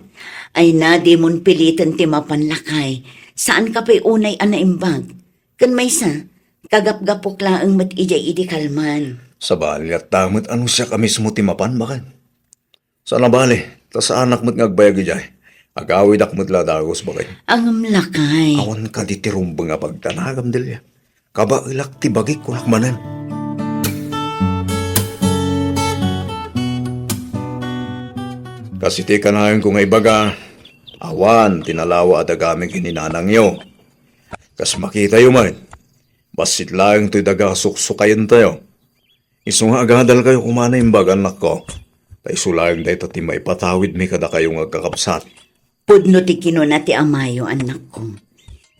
Ay na, dimon piliten ti mapan, lakay. Saanka pay unay a naimbag. Ken maysa, kagapgapok laeng met idiay idi kalman. Sabali, latta met a no siak a mismo ti mapan, baket. Saan a bale, ta saanak met nga agbayag idiay. Agawidak met la dagus, baket. Ngem, lakay. Awan kadi ti rumbeng a pagdanagam, Delia. Kabaelak ti bagik, kunak manen. Kas iti kanayon ko nga ibaga, awan ti nalawa a dagami ken ni nanangyo. Kas makitayo met, bassit laeng toy daga a suksukayentayo. Isu nga agadalkayo koma a naimbag, annakko. Ta isu laeng dayta ti maipatawidmi kadakayo nga agkakabsat. Pudno ti kinuna ti amayo, annakko.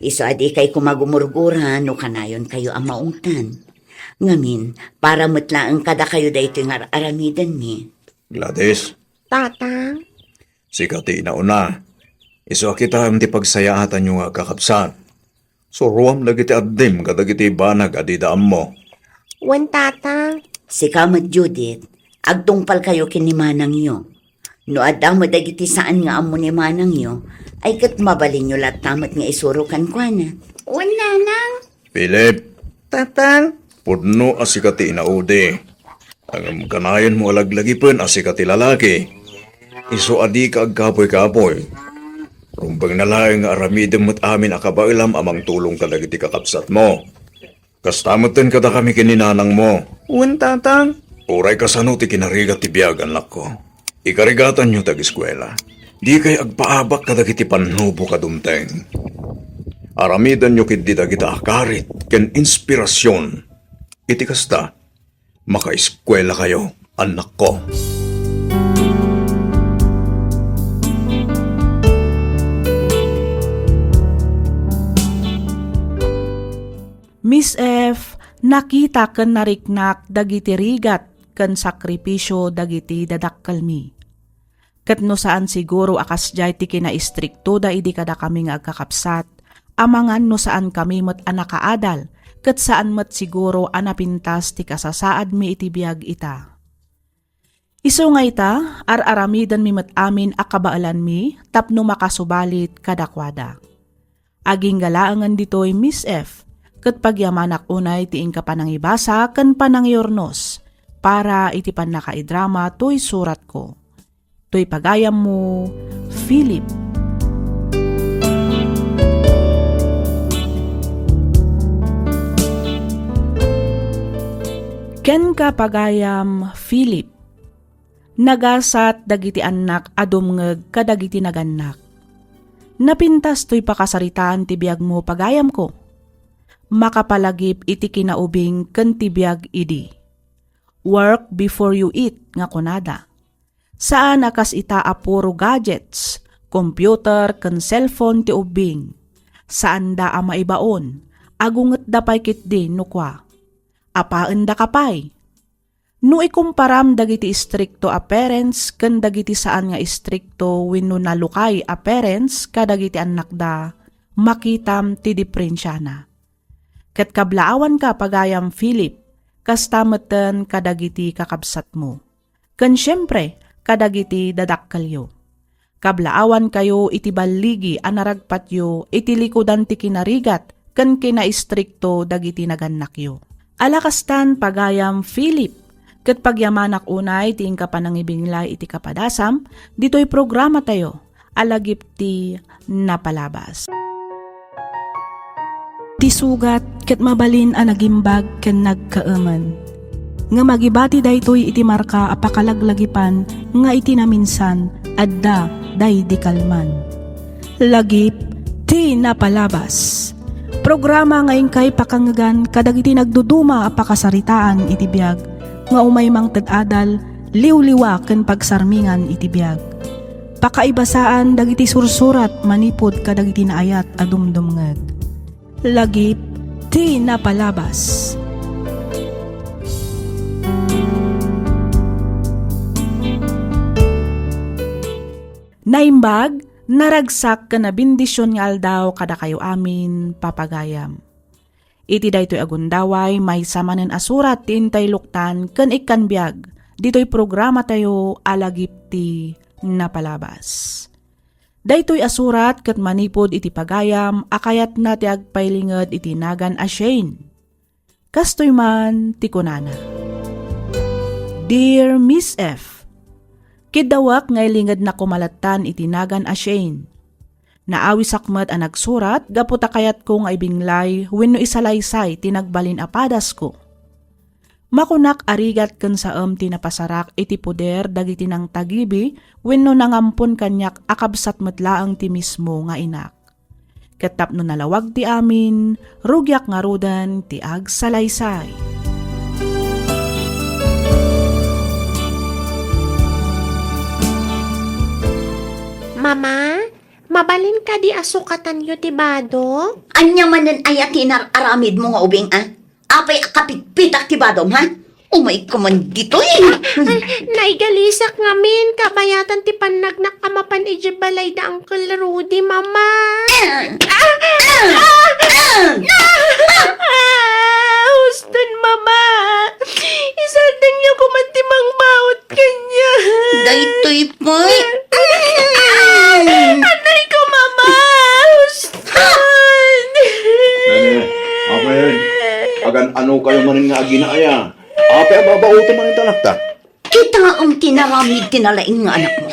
Isu a dikay koma gumurgura no kanayonkayo a maungtan. Ngamin, para met laeng kadakayo daytoy nga ar-aramidenmi. Gladys. Tatang. Sika ti inauna. Isu a kitaem ti pagsayaatanyo nga agkakabsat. Suroam dagiti addim kadagiti banag a dida ammo. Wen, Tatang. Sika met, Judith, agtungpalkayo ken ni manangyo. No adda met dagiti saan nga ammo ni manangyo, ay ket mabalinyo latta met nga isuro kenkuana. Wen, Nanang. Philip. Tatang. Pudno a sika ti inaudi. Ngem kanayonmo a laglagipen a sika ti lalaki. Isu a dika agkapuy-kapuy. Rumbengna laeng nga aramidem met amin a kabaelam a mangtulong kadagiti kakabsatmo. Kasta metten kadakami ken ni nanangmo. Wen, Tatang. Uray kasano ti kinarigat ti biag, annakko. Ikarigatanyo ti ageskuela. Dikay agpaabak kadagiti pannubok a dumteng. Aramidenyo ketdi dagita a karit ken inspirasion. Iti kasta, makaeskuelakayo, annakko. Miss F, nakita ken nariknak dagiti rigat ken sakripisio dagiti dadakkelmi. Ket no saan siguro a kasdiay ti kinaistriktoda idi kadakami nga agkakabsat, amangan no saankami met a nakaadal, ket saan met siguro a napintas ti kasasaadmi iti biag ita. Isu nga ita, ar-aramidenmi met amin a kabaelanmi tapno makasubalit kadakuada. Agingga laengen ditoy, Miss F, ket pagyamanak unay ti inka panangibasa ken panangiurnos para iti pannakaidrama toy suratko. Toy pagayammo, Philip. Kenka, pagayam Philip, nagasat dagiti annak a dumngeg kadagiti nagannak. Napintas toy pakasaritaan ti biagmo, pagayamko. Makapalagip iti kinaubing ken ti biag idi. Work before you eat, nga kunada. Saan a kas ita a puro gadgets, computer, ken cellphone ti ubbing. Saanda a maibaon, agungetda pay ketdi no kua. Apaendaka pay. No ikumparam dagiti istrikto a parents ken dagiti saan nga istrikto wenno nalukay a parents kadagiti annakda, makitam ti diprensiana. Ket kablaawanka, pagayam Philip, kasta metten kadagiti kakabsatmo. Ken siempre, kadagiti dadakkelyo. Kablaawankayo iti balligi a naragpatyo iti likudan ti kinarigat ken kinaistrikto dagiti nagannakyo. Ala kastan, pagayam Philip, ket pagyamanak unay ti inka panangibinglay iti kapadasam ditoy programatayo Alagip ti napalabas. Ti sugat ket mabalin a nagimbag ken nagkaemen. Ngem agibati daytoy iti marka a pakalaglagipan nga iti naminsan, adda daydi kalman. Lagip ti napalabas. Programa nga inkay pakangngegan kadagiti nagduduma a pakasaritaan iti biag nga umay mangted adal, liwliwa ken pagsarmingan iti biag. Pakaibasaan dagiti sursurat manipud kadagiti naayat a dumdumngeg. Lagip ti napalabas. Naimbag, naragsak ken nabendision nga aldaw kadakayo amin, papagayam. Iti daytoy a gundaway, maysa manen a surat ti intay luktan ken ikkan biag ditoy programatayo a Lagip ti Napalabas. Daytoy a surat ket manipud iti pagayam a kayatna ti agpailinged iti nagan a Shane. Kastoy man ti kunana, "Dear Miss F, kiddawek nga ilingedna koma lattan iti nagan a Shane. Naawisak met a nagsurat gapu ta kayatko nga ibinglay wenno isalaysay ti nagbalin a padasko. Makunak a rigat ken saem ti napasarak iti poder dagiti nangtagibi wenno nangampon kaniak a kabsat met laeng ti mismo nga inak. Ket tapno nalawag ti amin, rugiak ngaruden ti agsalaysay." Mama, mabalin kadi a sukatanyo ti bado? Ania manen aya ti inar-aramidmo nga ubing, a? Apay a kapitpitak ti badom, ha? Umayka man ditoy. Ay, naigalisak ngamin, kabayatan ti pannagnak a mapan idiay balay da Uncle Rudy, Mama. Ah! Ah! Ah! Ah! Ah! Huston, Mama. Isardengyo koma ti mangbaut kaniak. Daytoy pay. Anay ko, Mama! Huston! Nene, apay, agan-ano kayo manen nga aginaaya? Apay a babaoto manen ti anakta? Kitaem ti naramid ti nalaing nga anakmo.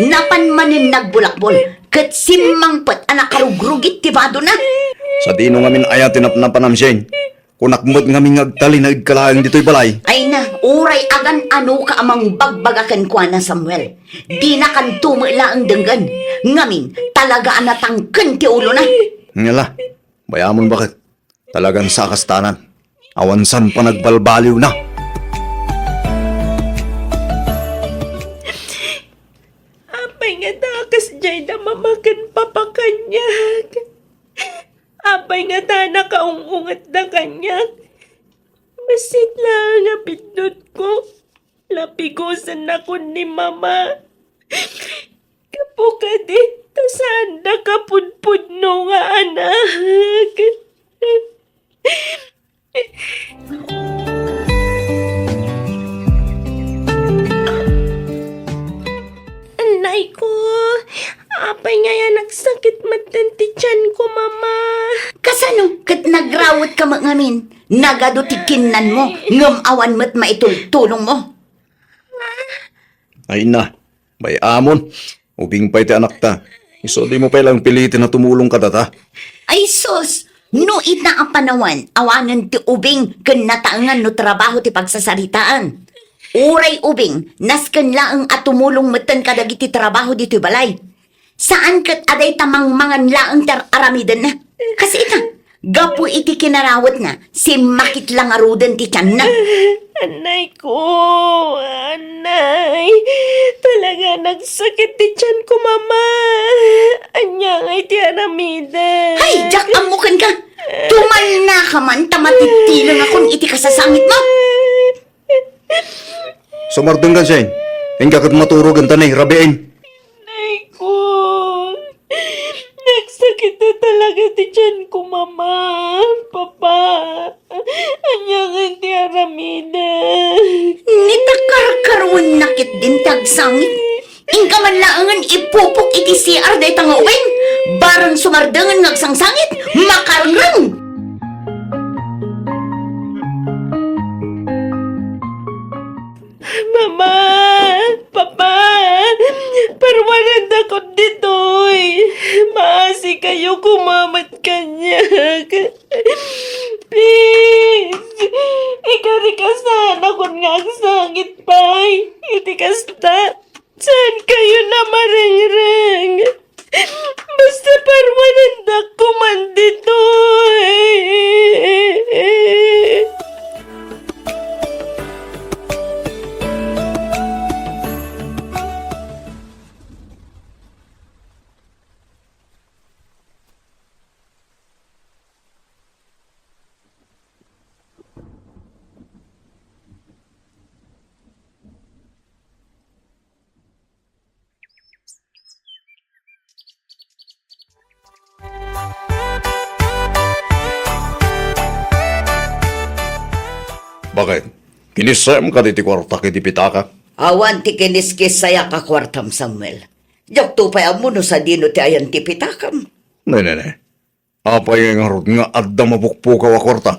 Napan manen nagbulakbol, ket simmangpet a nakarugrugit ti badona. Sadino ngamin aya ti napnapanam, Shane? Kunak met ngamin nga agtalinaedka laeng ditoy balay. Ay na, uray agan-anoka a mangbagbaga kenkuana, Samuel. Dinakanto met laeng denggen. Ngamin, talaga a natangken ti ulona. Ngala, bayamon baket. Talagan sa kastanan. Awan san panagbalbaliwna. Apay ngata a kasdiay da Mama ken Papa kaniak? Apay ngata a nakaung-ungetda kaniak? Bassit laeng a piddutko. Lapigosennakon ni Mama. Gapu kadi, ta saanda kapudpudno nga anak. Annay ko, apay ngay a nagsakit metten ti tianko, Mama? Kasano ket nagrawetka met ngamin? Nagadu ti kinnanmo, ngem awan met maitultulongmo. Ay na, bay-amon. Ubing pay ti anakta. Isu dimo pay laeng piliten a tumulong kadata. Ay sus! No ita a panawen, awanen ti ubing ken nataengan no trabaho ti pagsasaritaan. Uray ubing, nasken laeng a tumulong metten kadagiti trabaho ditoy balay. Saan ket a dayta mangmangan laeng ti ar-aramidenna. Kas ita, gapu iti kinarawetna, simmakit la ngaruden ti tianna. Annay ko, annay. Talaga nagsakit ti tianko, Mama. Ania ngay ti aramidek? Hay, diak ammo kenka. Tumalnaka man ta matittilengakon iti kasasangitmo. Sumardengkan, Shane. Inka ket maturog enta ni rabiin. Nay ko, nagsakit na talaga ti tiyan ko, Mama, Papa. Ania ngay ti aramidek? Ni ta karkaruenna ketdin ti agsangit. Inka man laengen ipupok iti C R dayta nga ubing. Bareng sumardengen nga agsangsangit, makarengreng. Mama, Papa, parwananda ko di kayo koma met kaniak. Please, ikarik a saan a kun nga agsangit pay. Iti kasta, saan kayo na marengreng? Basta parwanandak koman ditoy. Bakit? Kinissayam kadi ti kuartak iti pitakak? Awan ti kiniskissayak a kuartam, Samuel. Diakto pay ammo no sadino ti ayan ti pitakam. Ne, ne, ne. Apay ngarud nga adda mapukpukaw a kuarta?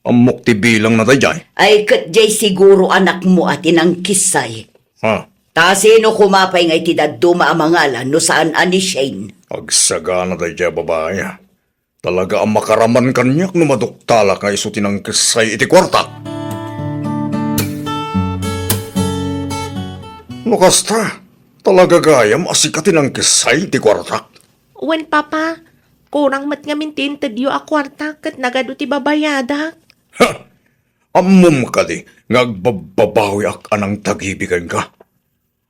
Ammok ti bilangna daydiay. Ay, ket diay siguro anakmo a ti nangkissay. Ha? Ta sino koma pay nga iti dadduma a mangalan no saan a ni Shane? Agsagana daydiay a babai. Talaga a makaraman kaniak no maduktalak nga isu ti nangkissay iti kuarta. No kasta, talaga gayam a sika ti nangkissay iti kuarta? Wen, Papa, kurang met ngamin ti intedyo a kuarta ket nagadu ti babayadak. Ha! Ammom kadi nga agbabbabawiak a nangtagibi kenka?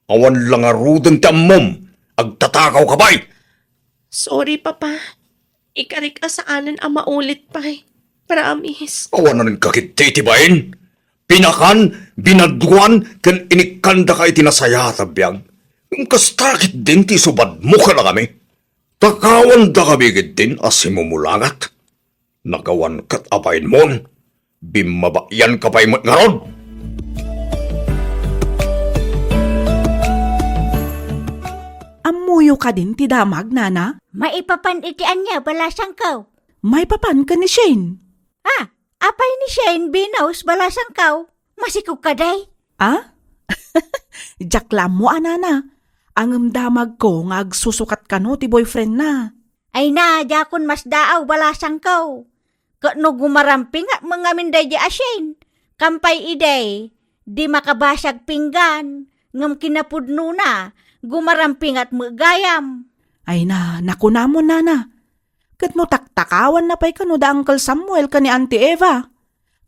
Awan la ngaruden ti ammom, agtatakaw ka pay! Sorry, Papa. Ikarik a saanen a maulit pay. Promise. Awanen ka ketdi iti bain? Pinakan, binaduan, ken inikkandaka iti nasayaat a biag. Ngem kasta ketdin ti isubadmo kadakami. Takawandakami ketdin a simumulagat. Nagawan ket a bainmon, bimmabayan ka pay met ngarud. Ammoyo kadin ti damag, Nana? Maipapan iti ania, balasangko? Maipapan ken ni Shane. Ah, apay ni Shane Venus, balasangko? Masikog kadi? Ah? Diak la ammo a, Nana. Ngem damagko nga agsusukat kano ti boyfriendna. Ay na, diakon masdaaw, balasangko. Ket no gumarampingat met ngamin daydi a Shane, kampay idi, di makabasiag pinggan, ngem kinapudnona, gumarampingat met gayam. Ay na, nakunamon, Nana. Ket no taktakawanna pay kano da Uncle Samuel ken ni Auntie Eva,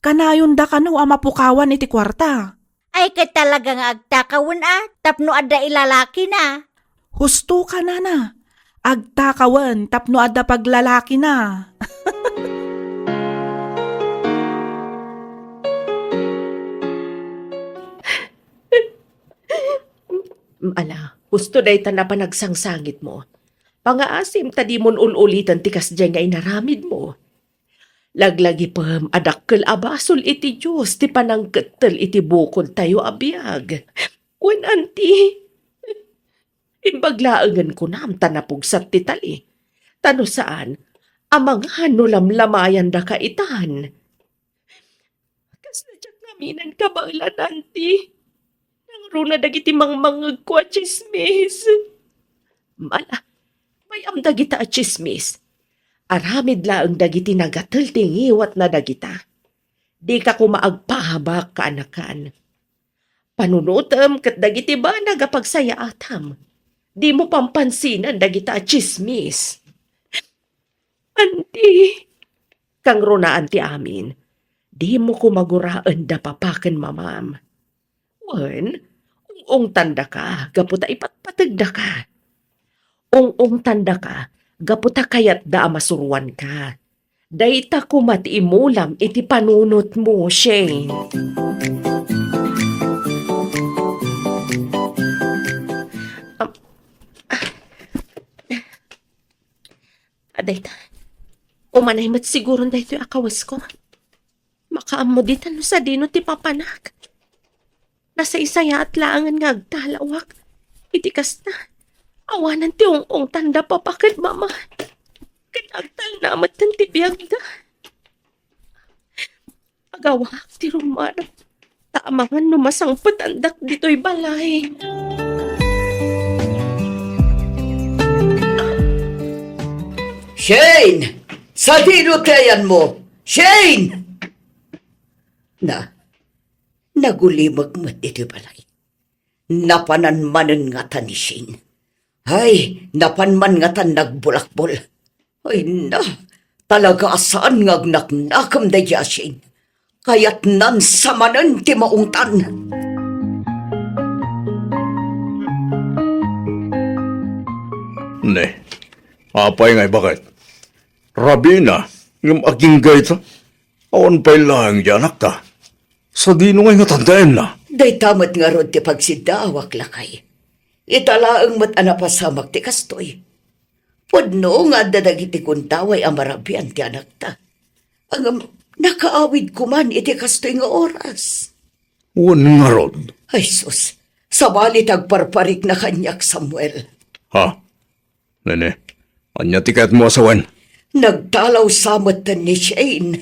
kanayonda kano a mapukawan iti kuarta. Ay, ket talaga nga agtakawen a tapno adda ilalakina. Husto ka, Nana. Agtakawen tapno adda paglalakina. Ala, husto dayta a panagsangsangitmo. Pangaasim ta dimon ul-uliten ti kasdiay nga inaramidmo. Laglagipem a dakkel a basol iti Dios ti panangkettel iti bukodtayo a biag. Wen, Auntie, imbag laengen kunam ta napugsat ti tali. Ta no saan, amangan no lamlamayandaka itan. Kasla diak ngamin a kabaelan, Auntie. Nangruna dagiti mangmangngegko a tsismis. Ala, bay-am dagita a tsismis. Aramid laeng dagiti nagatel ti ngiwatna dagita. Dika koma agpaabak, kaanakan. Panunotem ket dagiti banag a pagsayaatam. Dimo pampansinan dagita a tsismis. Auntie, kangrunaan ti amin, dimo koma guraen da papa ken mamam. Wen, ung-ungtandaka gapu ta ipatpategdaka. Ung-ungtandaka gapu ta kayatda a masuroanka. Dayta koma ti imulam iti panunotmo, Shane. Am-, ah, Adayta, umanay met siguron daytoy a kawesko. Makaammo ditan no sadino ti papanak. Nasaysayaat laengen nga agtalawak. Iti kasta, awanen ti ung-ungtanda papa ken mama. Ken agtalna metten ti biagda. Agawaak ti rummuar, ta amangan no masangpetandak ditoy balay. Shane! Sadino ti ayanmo? Shane! Na, nagulimek met ditoy balay. Napanan manen ngata ni Shane. Ay, napan man ngatan nagbulakbol. Ay na, talaga a saan nga agnaknakem daydiay a Shane. Kayatnan sa manen ti maungtan. Ne, apay nga ibagat? Rabiina, ngem agingga ita. Awan pay laeng diay anakta. Sadino ngay nga tandaenna? Dayta met ngarud ti pagsiddaawak, lakay. Ita laeng met a napasamak ti kastoy. Pudno nga adda dagiti gundaway a marabian ti anakta. Ngem nakaawidko man iti kastoy nga oras. Wen ngarud. Ay sus, sabali ti agparparikna kaniak, Samuel. Ha? Nene, ania ti kayatmo a sawen? Nagtalaw sa met ni Shane.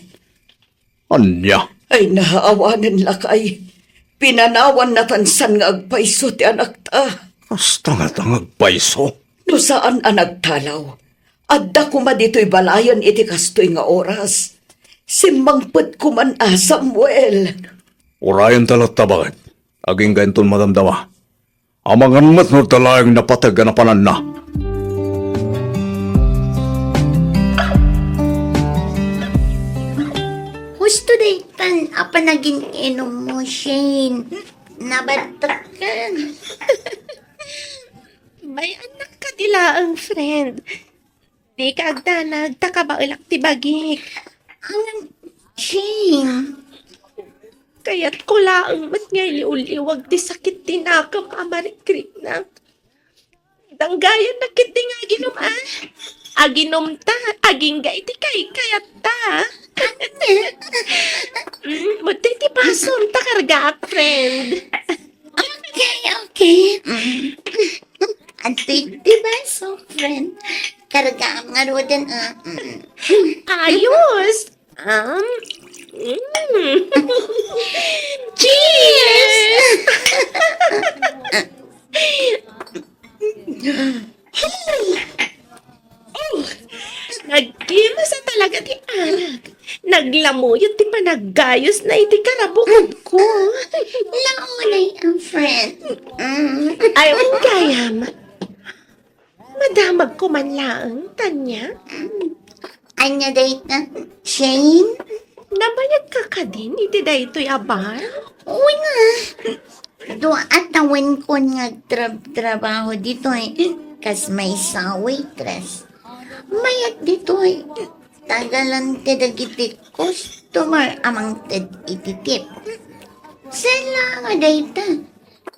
Ania? Ay, naawanen, lakay. Pinanawan natan san nga agpayso ti anakta. Kasta ngata nga agpayso? No saan a nagtalaw, adda koma ditoy balayen iti kastoy nga oras. Simmangpetko man a, Samuel. Urayenta latta, baket. Agingga inton madamdama. Amangan met no adda laeng napateg a napananna. Husto daytan a panagin-inummo, Shane. Nabattekan. Bay, annak kadi laeng, friend. Dika agdanag, ta kabaelak ti bagik. Awan, Shane. Kayatko laeng met nga iliwliwag ti sakit ti nakem a marikriknak. Danggayannak ketdi nga aginum, a. Aginumta, agingga iti kaykayatta. Mm, met ti basom ta kargaak, friend. Okay, okay. Mm. Adtoy ti baso, friend. Kargaam ngaruden, a. Mm. Ayos. Um, mm. Cheers! Oh, nagkimasa talaga ti arak. Naglamuyot ti panaggayosna iti karabukodko. Launay a, friend. Mm. Ay, wen gayam. Madamagko man laeng, Tanya. Ania dayta, Shane? Nabayagka kadin iti daytoy a bar? Wen a. Dua a tawenkon nga agtrabtrabaho ditoy, kas maysa a waitress. Mayat ditoy, tagalan ti dagiti customer a mangted iti tip. Saan la nga dayta?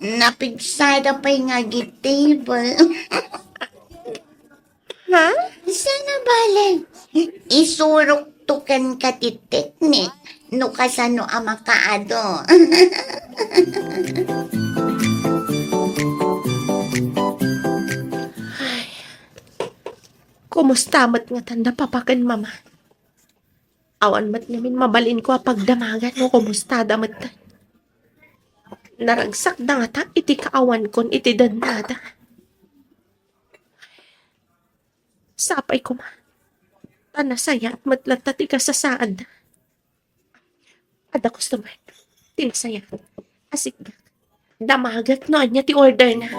Napigsada pay nga agi table. Ha? Saan a bale? Isurokto kenka ti teknik no kasano a makaadu. Ay, kumusta met ngatan da Papa ken Mama? Awan met ngamin mabalinko a pagdamagan no kumustada met. Naragsakda ngata iti kaawankon iti dennada. Sapay koma, ta nasayaat met latta ti kasasaadda. Adda customer ti nasayaat a sikgak. Damagek no ania ti orderna.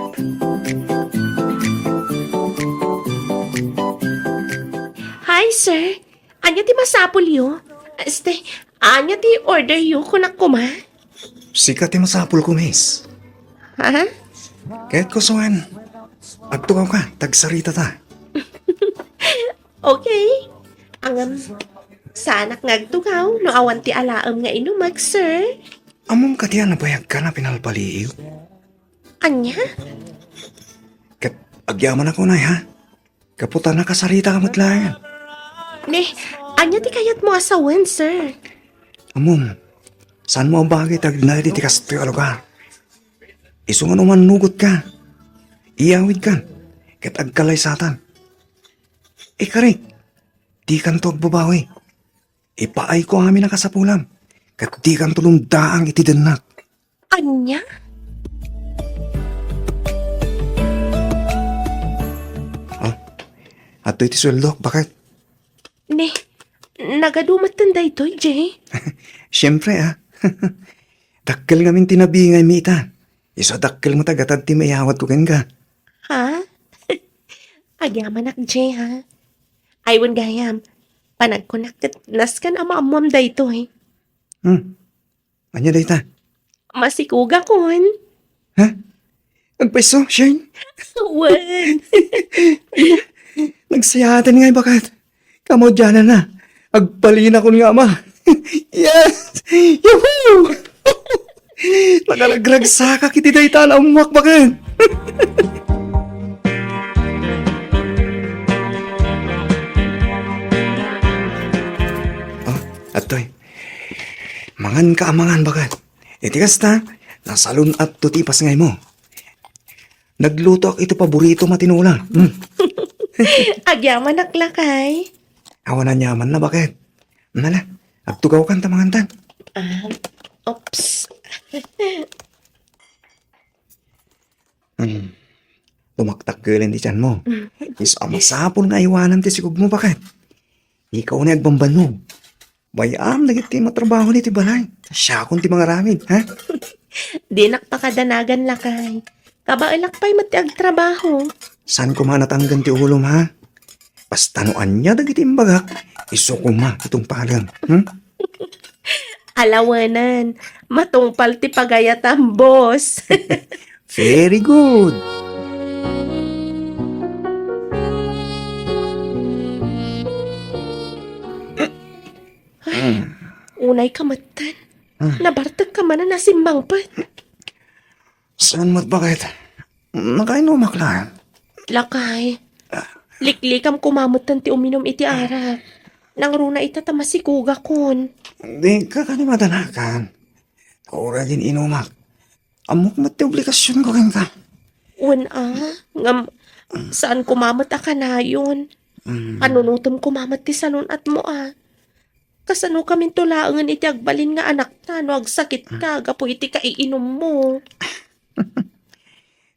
Hi, sir. Ania ti masapulyo? Este, ania ti orderyo, kunak koma? Sika ti masapulko, miss. Ha? Ket kusuan, agtugawka, ta agsaritata. Okay. Ngem, saanak nga agtugaw no awan ti alaem nga inumek, sir. Ammom kadi a nabayagkan a pinalpaliiw? Ania? Ket agyamanak unay, ha? Gapu ta nakasaritaka met laeng. Ne, ania ti kayatmo a sawen, sir? Ammom, saanmo a bagay ti agnaed iti kastoy a lugar. Isu nga no mannugotka, iyawidkan, ket agkalaysatan. Ikarik, dikanto agbabawi. Ipaayko amin a kasapulam, ket dikanto lumdaang iti dennak. Ania? Ah, adtoy ti sueldok, baket. Ni, nagadu metten daytoy, Jay? Siempre, ah. Dakkel ngamin ti nabingaymi ita. Isu a dakkel met a gatad ti maiyawatko kenka. Ha? Agyamanak, Jay, ha? Ay, wen gayam. Panagkunak ket nasken a maammoam daytoy. Hmm. Ania dayta? Masikugakon. Ha? Agpayso, Shane? Wen. Nagsayaaten ngay, baket. Kamaudiananna. Agbalinakon nga ama. Yes! Yahoo! Nakaragragsakak iti dayta a naammoak, baket. Oh, adtoy. Manganka a mangan, baket. Iti kasta, nasalun-atto ti ipasngaymo. Naglutoak iti paboritom a tinola. Hmm. Agyamanak, lakay. Awan aniamanna, baket. Nala, agtugawkan ta mangantan. Ah, oops. Hmm. Tumaktakkelen ti tianmo. Hmm. Isu a masapul nga aywanam ti sikogmo, baket. Ikaw ni agbambannog. Bay-am dagiti matrabaho iti balay. Siakon ti mangaramid, ha? Dinak pakadanagan, lakay. Kabaelak pay met ti agtrabaho. Saan koma natanggan ti ulom, ha? Basta no ania dagiti imbagak, isu koma ti tungpalem. Hmm? Ala wen, matungpal ti pagayatam, boss. Very good. Unayka metten. Hmm. Nabartekka manen a simmangpet. Saan met, baket? Nakainumak laeng. Lakay, liklikam koma metten ti uminum iti arak. Nangruna ita ta masikugakon. Dika kadi madanagan. Uray gin-inumak. Ammok met ti obligasionko kenka. Wen a, ngem saan koma met a kanayon. Mm. Panunotem koma met ti salun-atmo a. Kasanokaminto laengen iti agbalin nga anakta no agsakitka gapu iti kaiinummo?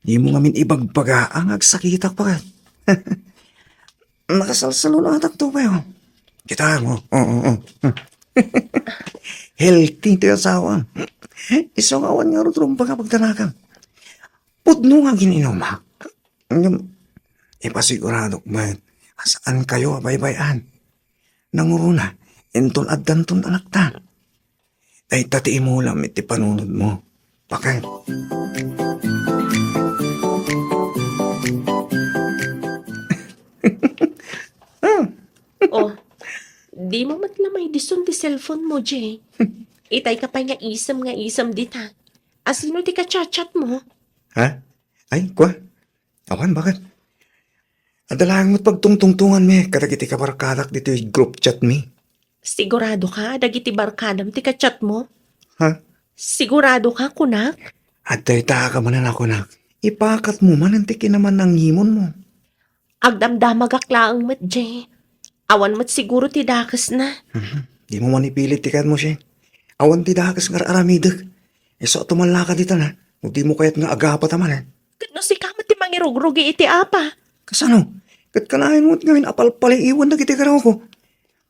Dimo ngamin ibagbaga nga agsakitak, baket. Nakasalsalun-atak to, bayo. Kita mo. Oo, oo. Healthy ti asawa. Isu nga awan ngarud rumbeng a pagdanakam. Pudno nga gin-inumak. Ngem, ipasiguradok met a saankayo a baybay-an. Nangruna, inton addanton anakta. Dayta ti imulam iti panunotmo. Baket. Ah. Oh, dimo met la maidison ti cellphone mo, Jay. Itay ka pay nga isem nga isem dita. A sino ti kachat-chat mo? Ha? Ay, kua? Awan, baket. Adda laeng met pagtungtungtonganmi kadagiti kabarkadak ditoy group chat mi. Sigurado ka, dagiti barkadam ti kachat mo? Ha? Sigurado ka, kunak? Adda ita ka manen a kunak. Ipakatmo manen ti kinamannangimonmo. Agdamdamagak laeng met, Jay. Awan met siguro ti dakesna. Mhm. Dimo manipilit ti kayatmo, Shane. Awan ti dakes nga ar-aramidek. Isu a tumallaka dita na, no dimo kayat nga agapata manen. Ket no sika met ti mangirugrugi iti apa? Kasano? Ket kanayon met ngamin a palpaliiwen dagiti karruko.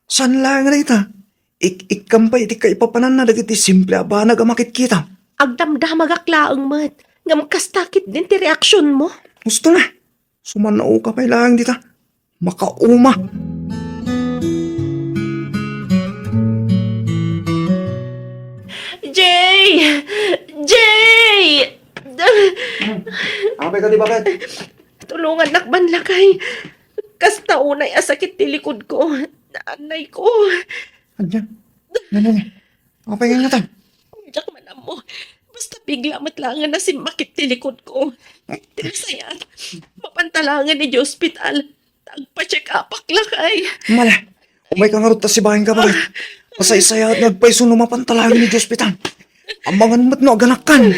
Saan laeng dayta? Ik-ikkam pay iti kaipapananna dagiti simple a banag a makitkitam. Agdamdamagak laeng met, ngem kasta ketdin ti reaksionmo. Husto na. Sumannao ka pay laeng dita. Makauma. Jay! Jay! Apay ka, di ba, Kat? Tulongannak man, lakay. Kasta unay a sakit ti likodko. Naannayko. Ania? Ania, ania? Apay nga ngatan? Diak man ammo. Basta bigla met laengen a simmakit ti likodko. Ti nasayaat, mapanta laengen idiay ospital. Agpa-check-upak, lakay. Mala, umay ka ngarud ta sibaenka, baket. Masaysayaat nga agpayso no mapanta laengen idiay ospital. Amangan met no aganakkan.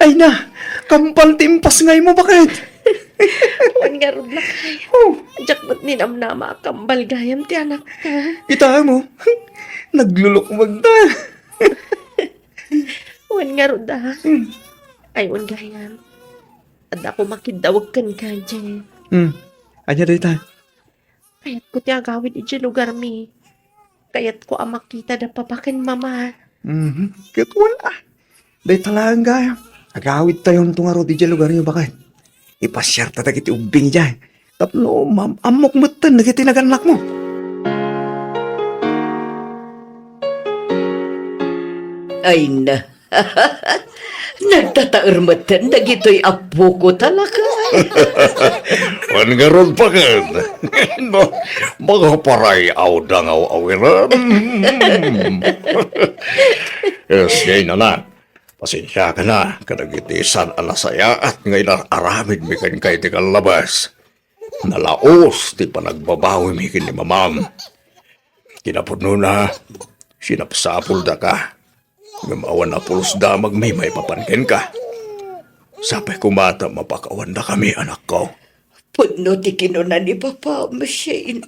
Ay na, kambal ti impasngaymo, baket. Wen ngarud, lakay. Oh. Diak met ninamnama a kambal gayam ti anakta. Kitaem, naglulukmagta. Wen ngarud, ah. Hmm. Ay, wen gayam. Adda koma kiddawek kenka, Jay. Hmm. Ania dayta? Kayatko ti agawid idiay lugarmi. Kayatko a makita da papa ken mama. Mhm. Ket wala. Dayta laeng gayam. Agawidtayonto ngarud idiay lugaryo, baket. Ipasiarta dagiti ubbing idiay. Tapno maam-ammok metten dagiti nagannakmo. Ay na. Nagtataer metten dagitoy appoko ta lakay. Wen ngarud, baket. No, makaparay-awda nga aw-awiran. Yes, Jay, anak. Pasensiakan a kadagiti saan a nasayaat nga inar-aramidmi kenka iti kallabas. Nalaos ti panagbabawimi ken ni mamam. Kinapudnona, sinapsapoldaka. Ngem awan a pulos damagmi maipapan kenka. Sapay koma ta mapakawandakami, anakko. Pudno ti kinuna ni Papa, Shane.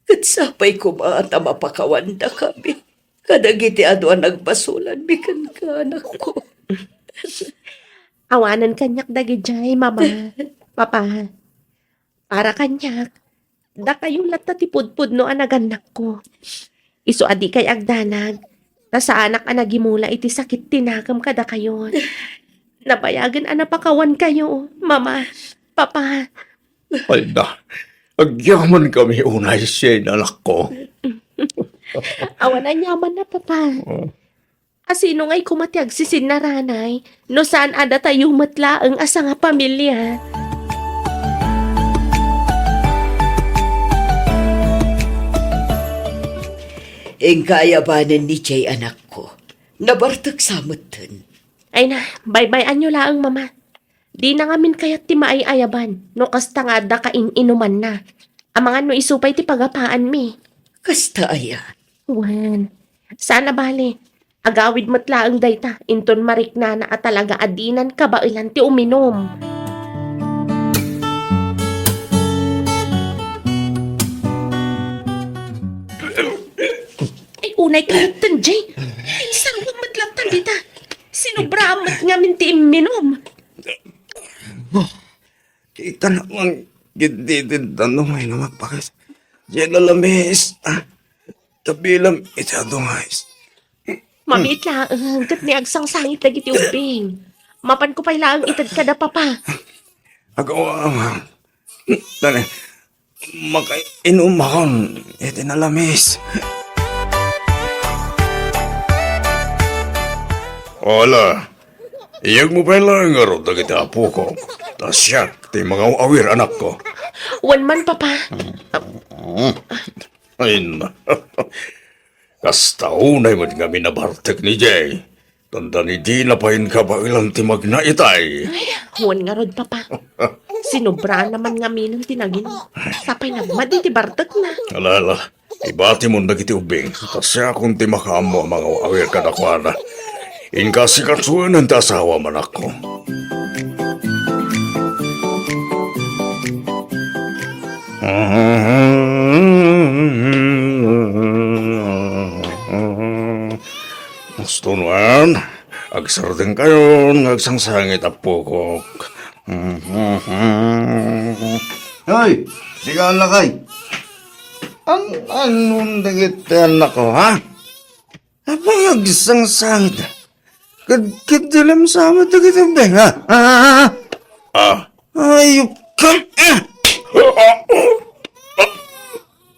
Ket sapay koma ta mapakawandakami kadagiti adu a nagbasolanmi kenka, anakko. Awanen kaniak dagidiay, Mama, Papa. Para kaniak, dakayo latta ti pudpudno a nagannakko. Isu a dikay agdanag, ta saanak a nagimula iti sakit ti nakem kadakayo. Nabayagen a napakawankayo, Mama, Papa. Ay na, agyamankami unay, Shane, anakko. Awan aniamanna, Papa. Oh. A sino ngay koma ti agsisinnaranay no saan a datayo met laeng a sangapamilia? Inka ayabanen ni Jay, anakko. Nabartek sa metten. Ay na, baybay-anyo laeng, Mama. Dina ngamin kayat ti maay-ayaban no kasta nga adda kain-inumanna. Amangan no isu pay ti pagapaanmi. Kasta aya? Wen, saan a bale. Agawid met laeng dayta, inton mariknana a talaga a dinan kabaelan ti uminum. Ay, unay kayo, Jay. Ay, sarong met latta dita. Sinubraan met ngamin ti imminum. Kita naman, gididid, ano, may naman, bakit? Diyan na lamis, ah. Tabilam, iti adungays. Mamiit laeng, ket ni agsangsangit dagiti ubbing. Mapanko pay laeng ited kada, Papa. Agawa, ma'am. Dali, makainumakon iti nalamis. Wala. Iyagmo pay laeng ngarud dagiti apokok. Ta siak ti mangaw-awir, anakko. Wen man, Papa. Mm. Ay, na. Kasta unay met nga minabartek ni Jay. Tanda ni dina pay kabaelan ti magnaitay. Ay, wen ngarud, Papa. Sinubraan naman ngamin ti nagin. Sapay nagmadi ti bartekna. Ala, ala. Ibatimon dagiti ubbing. Ta siakon ti makaammo a mangaw-awir kadakuada. Inka sikasuenen ti asawa, manakko. Gusto nuan, agsardengkayon nga agsangsangit a pukok. Hoy, sika lakay. An-, annon dagiti annakko, ha? Apay agsangsangit? Kad-, kaddilam sa amat dagiti ubing, ha? Ah! Ah. Ayup ka! Ah!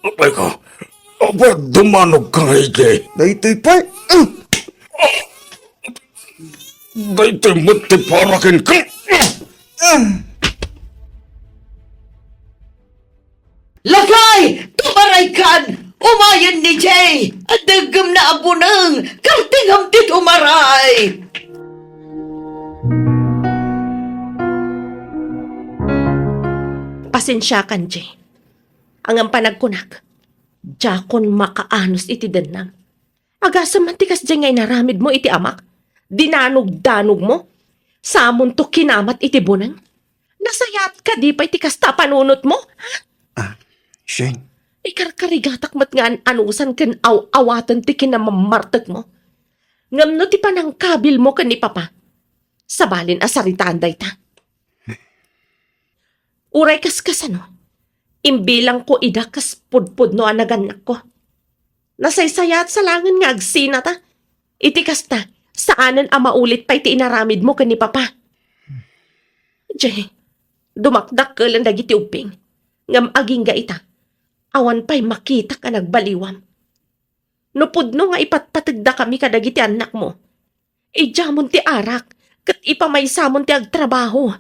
Apay ka? Apay dumanog ka nga idi? Daytoy pay. Ah! Daytoy met ti para kenka. Ah! Lakay! Tumaraykan! Umayen ni Jay! Adda gem na a buneng! Kartingam ti tumaray! Pasensiakan, Jay. Ngem panagkunak, diakon makaanus iti dennang. Agasem man ti kasdiay nga inaramidmo iti amak? Dinanogdanogmo? Samonto kinamat iti buneng? Nasayaat kadi pay ti kasta a panunotmo? Ha? Ah, Shane. Ikarkarigatak met nga an-anusan ken aw-awaten ti kinamammartekmo. Ngem no ti panangkabilmo ken ni Papa, sabalin a saritaan dayta. Uray kaskasano, imbilangko ida kas pudpudno a nagannakko. Nasaysayaat sa laengen nga agsinata. Iti kasta, saanen a maulit pay ti inaramidmo ken ni Papa. Jay, dumakdakkelen dagiti ubbing, ngem agingga ita, awan pay makitak a nagbaliwam. No pudno nga ipatpategdakami kadagiti annakmo, idiamon ti arak ket ipamaysamon ti agtrabaho.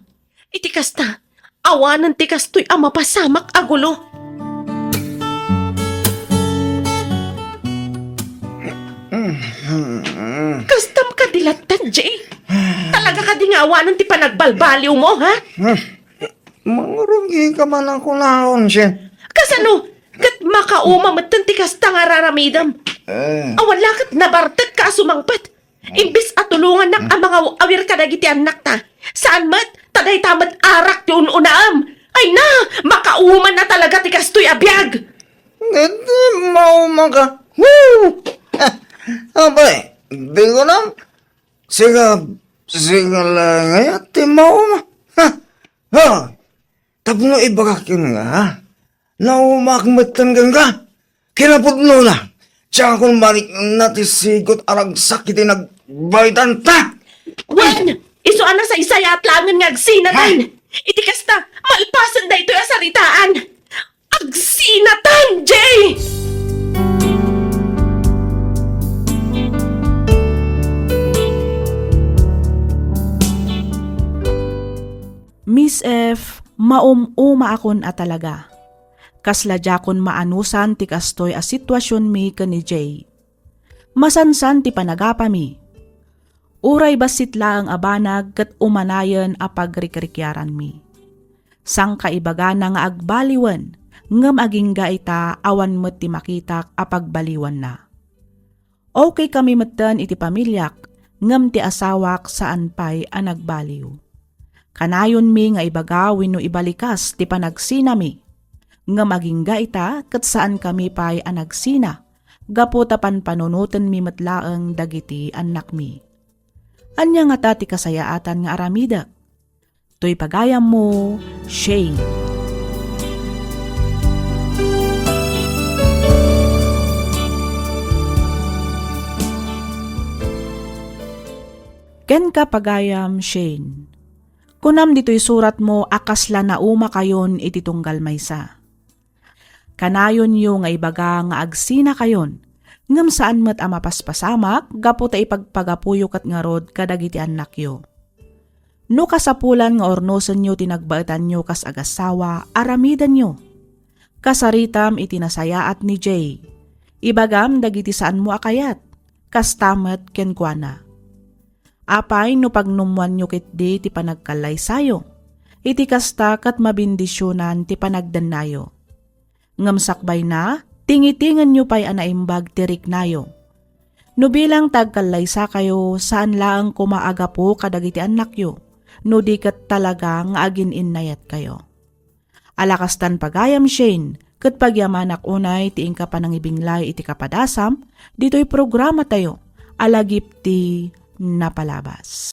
Iti kasta, awanen ti kastoy a mapasamak a gulo. Kastam kadi latta, Jay? Talaga kadi nga awanen ti panagbalbaliwmo, ha? Mangrugi ka man a kunaon, Shen. Kasano? Ket makauma metten ti kasta nga raramidem. Eh. Awan la ket nabartekka a sumangpet. Imbes a tulongannak a mangaw-awir kadagiti annakta, saan met, ta dayta met arak ti un-unaem. Ay na, makauma na talaga ti kastoy a biag. Ngem ti mauma ka. Woo! Apay, di ko na. Siga, siga la ngay-at ti mauma. Ha? Ha? Tapno ibagak ken nga, naumak metten kenka. Kinapudnona, diakon marikna ti sigot a ragsak iti nagbaydanta. Wen, isu a nasaysayaat laengen nga agsinatan. Ha? Iti kasta, malpasen daytoy a saritaan. Agsinatan, Jay! Miss F, maum-umaakon a talaga. Kasla diakon maanusan ti kastoy a situasionmi ken ni Jay. Masansan ti panagapami. Uray bassit laeng a banag ket umanayen a pagrikrikiaranmi. Sangkaibagana nga agbaliwen, ngem agingga ita awan met ti makitak a pagbaliwanna. Okay kami metten iti pamiliak, ngem ti asawak saan pay a nagbaliw. Kanayonmi nga ibaga wenno ibalikas ti panagsinami. Ngem agingga ita ket saankami pay a nagsina, gapu ta panpanunotenmi met laeng dagiti annakmi. Ania ngata ti kasayaatan nga aramidek? Toy pagayammo, Shane. Kenka, pagayam Shane, kunam ditoy suratmo a kasla naumakayon iti tunggal maysa. Kanayonyo nga ibaga nga agsinakayon, ngem saan met a mapaspasamak gapu ta ipagpagapuyo ket ngarud kadagiti annakyo. No kasapulan nga urnosenyo ti nagbaetanyo kas agassawa, aramidenyo. Kasaritam iti nasayaat ni Jay. Ibagam dagiti saanmo a kayat. Kasta met kenkuana. Apay no pagnummoanyo ketdi ti panagkallaysayo, iti kasta ket mabendisionan ti panagdennayo. Ngem sakbayna, tingitingenyo pay a naimbag ti riknayo. No bilang ta agkallaysakayo, saan laeng koma a gapu kadagiti annakyo, no di ket talaga nga agin-innayatkayo. Ala kastan, pagayam Shane, ket pagyamanak unay ti inka panangibinglay iti kapadasam ditoy programatayo a Lagip ti Napalabas.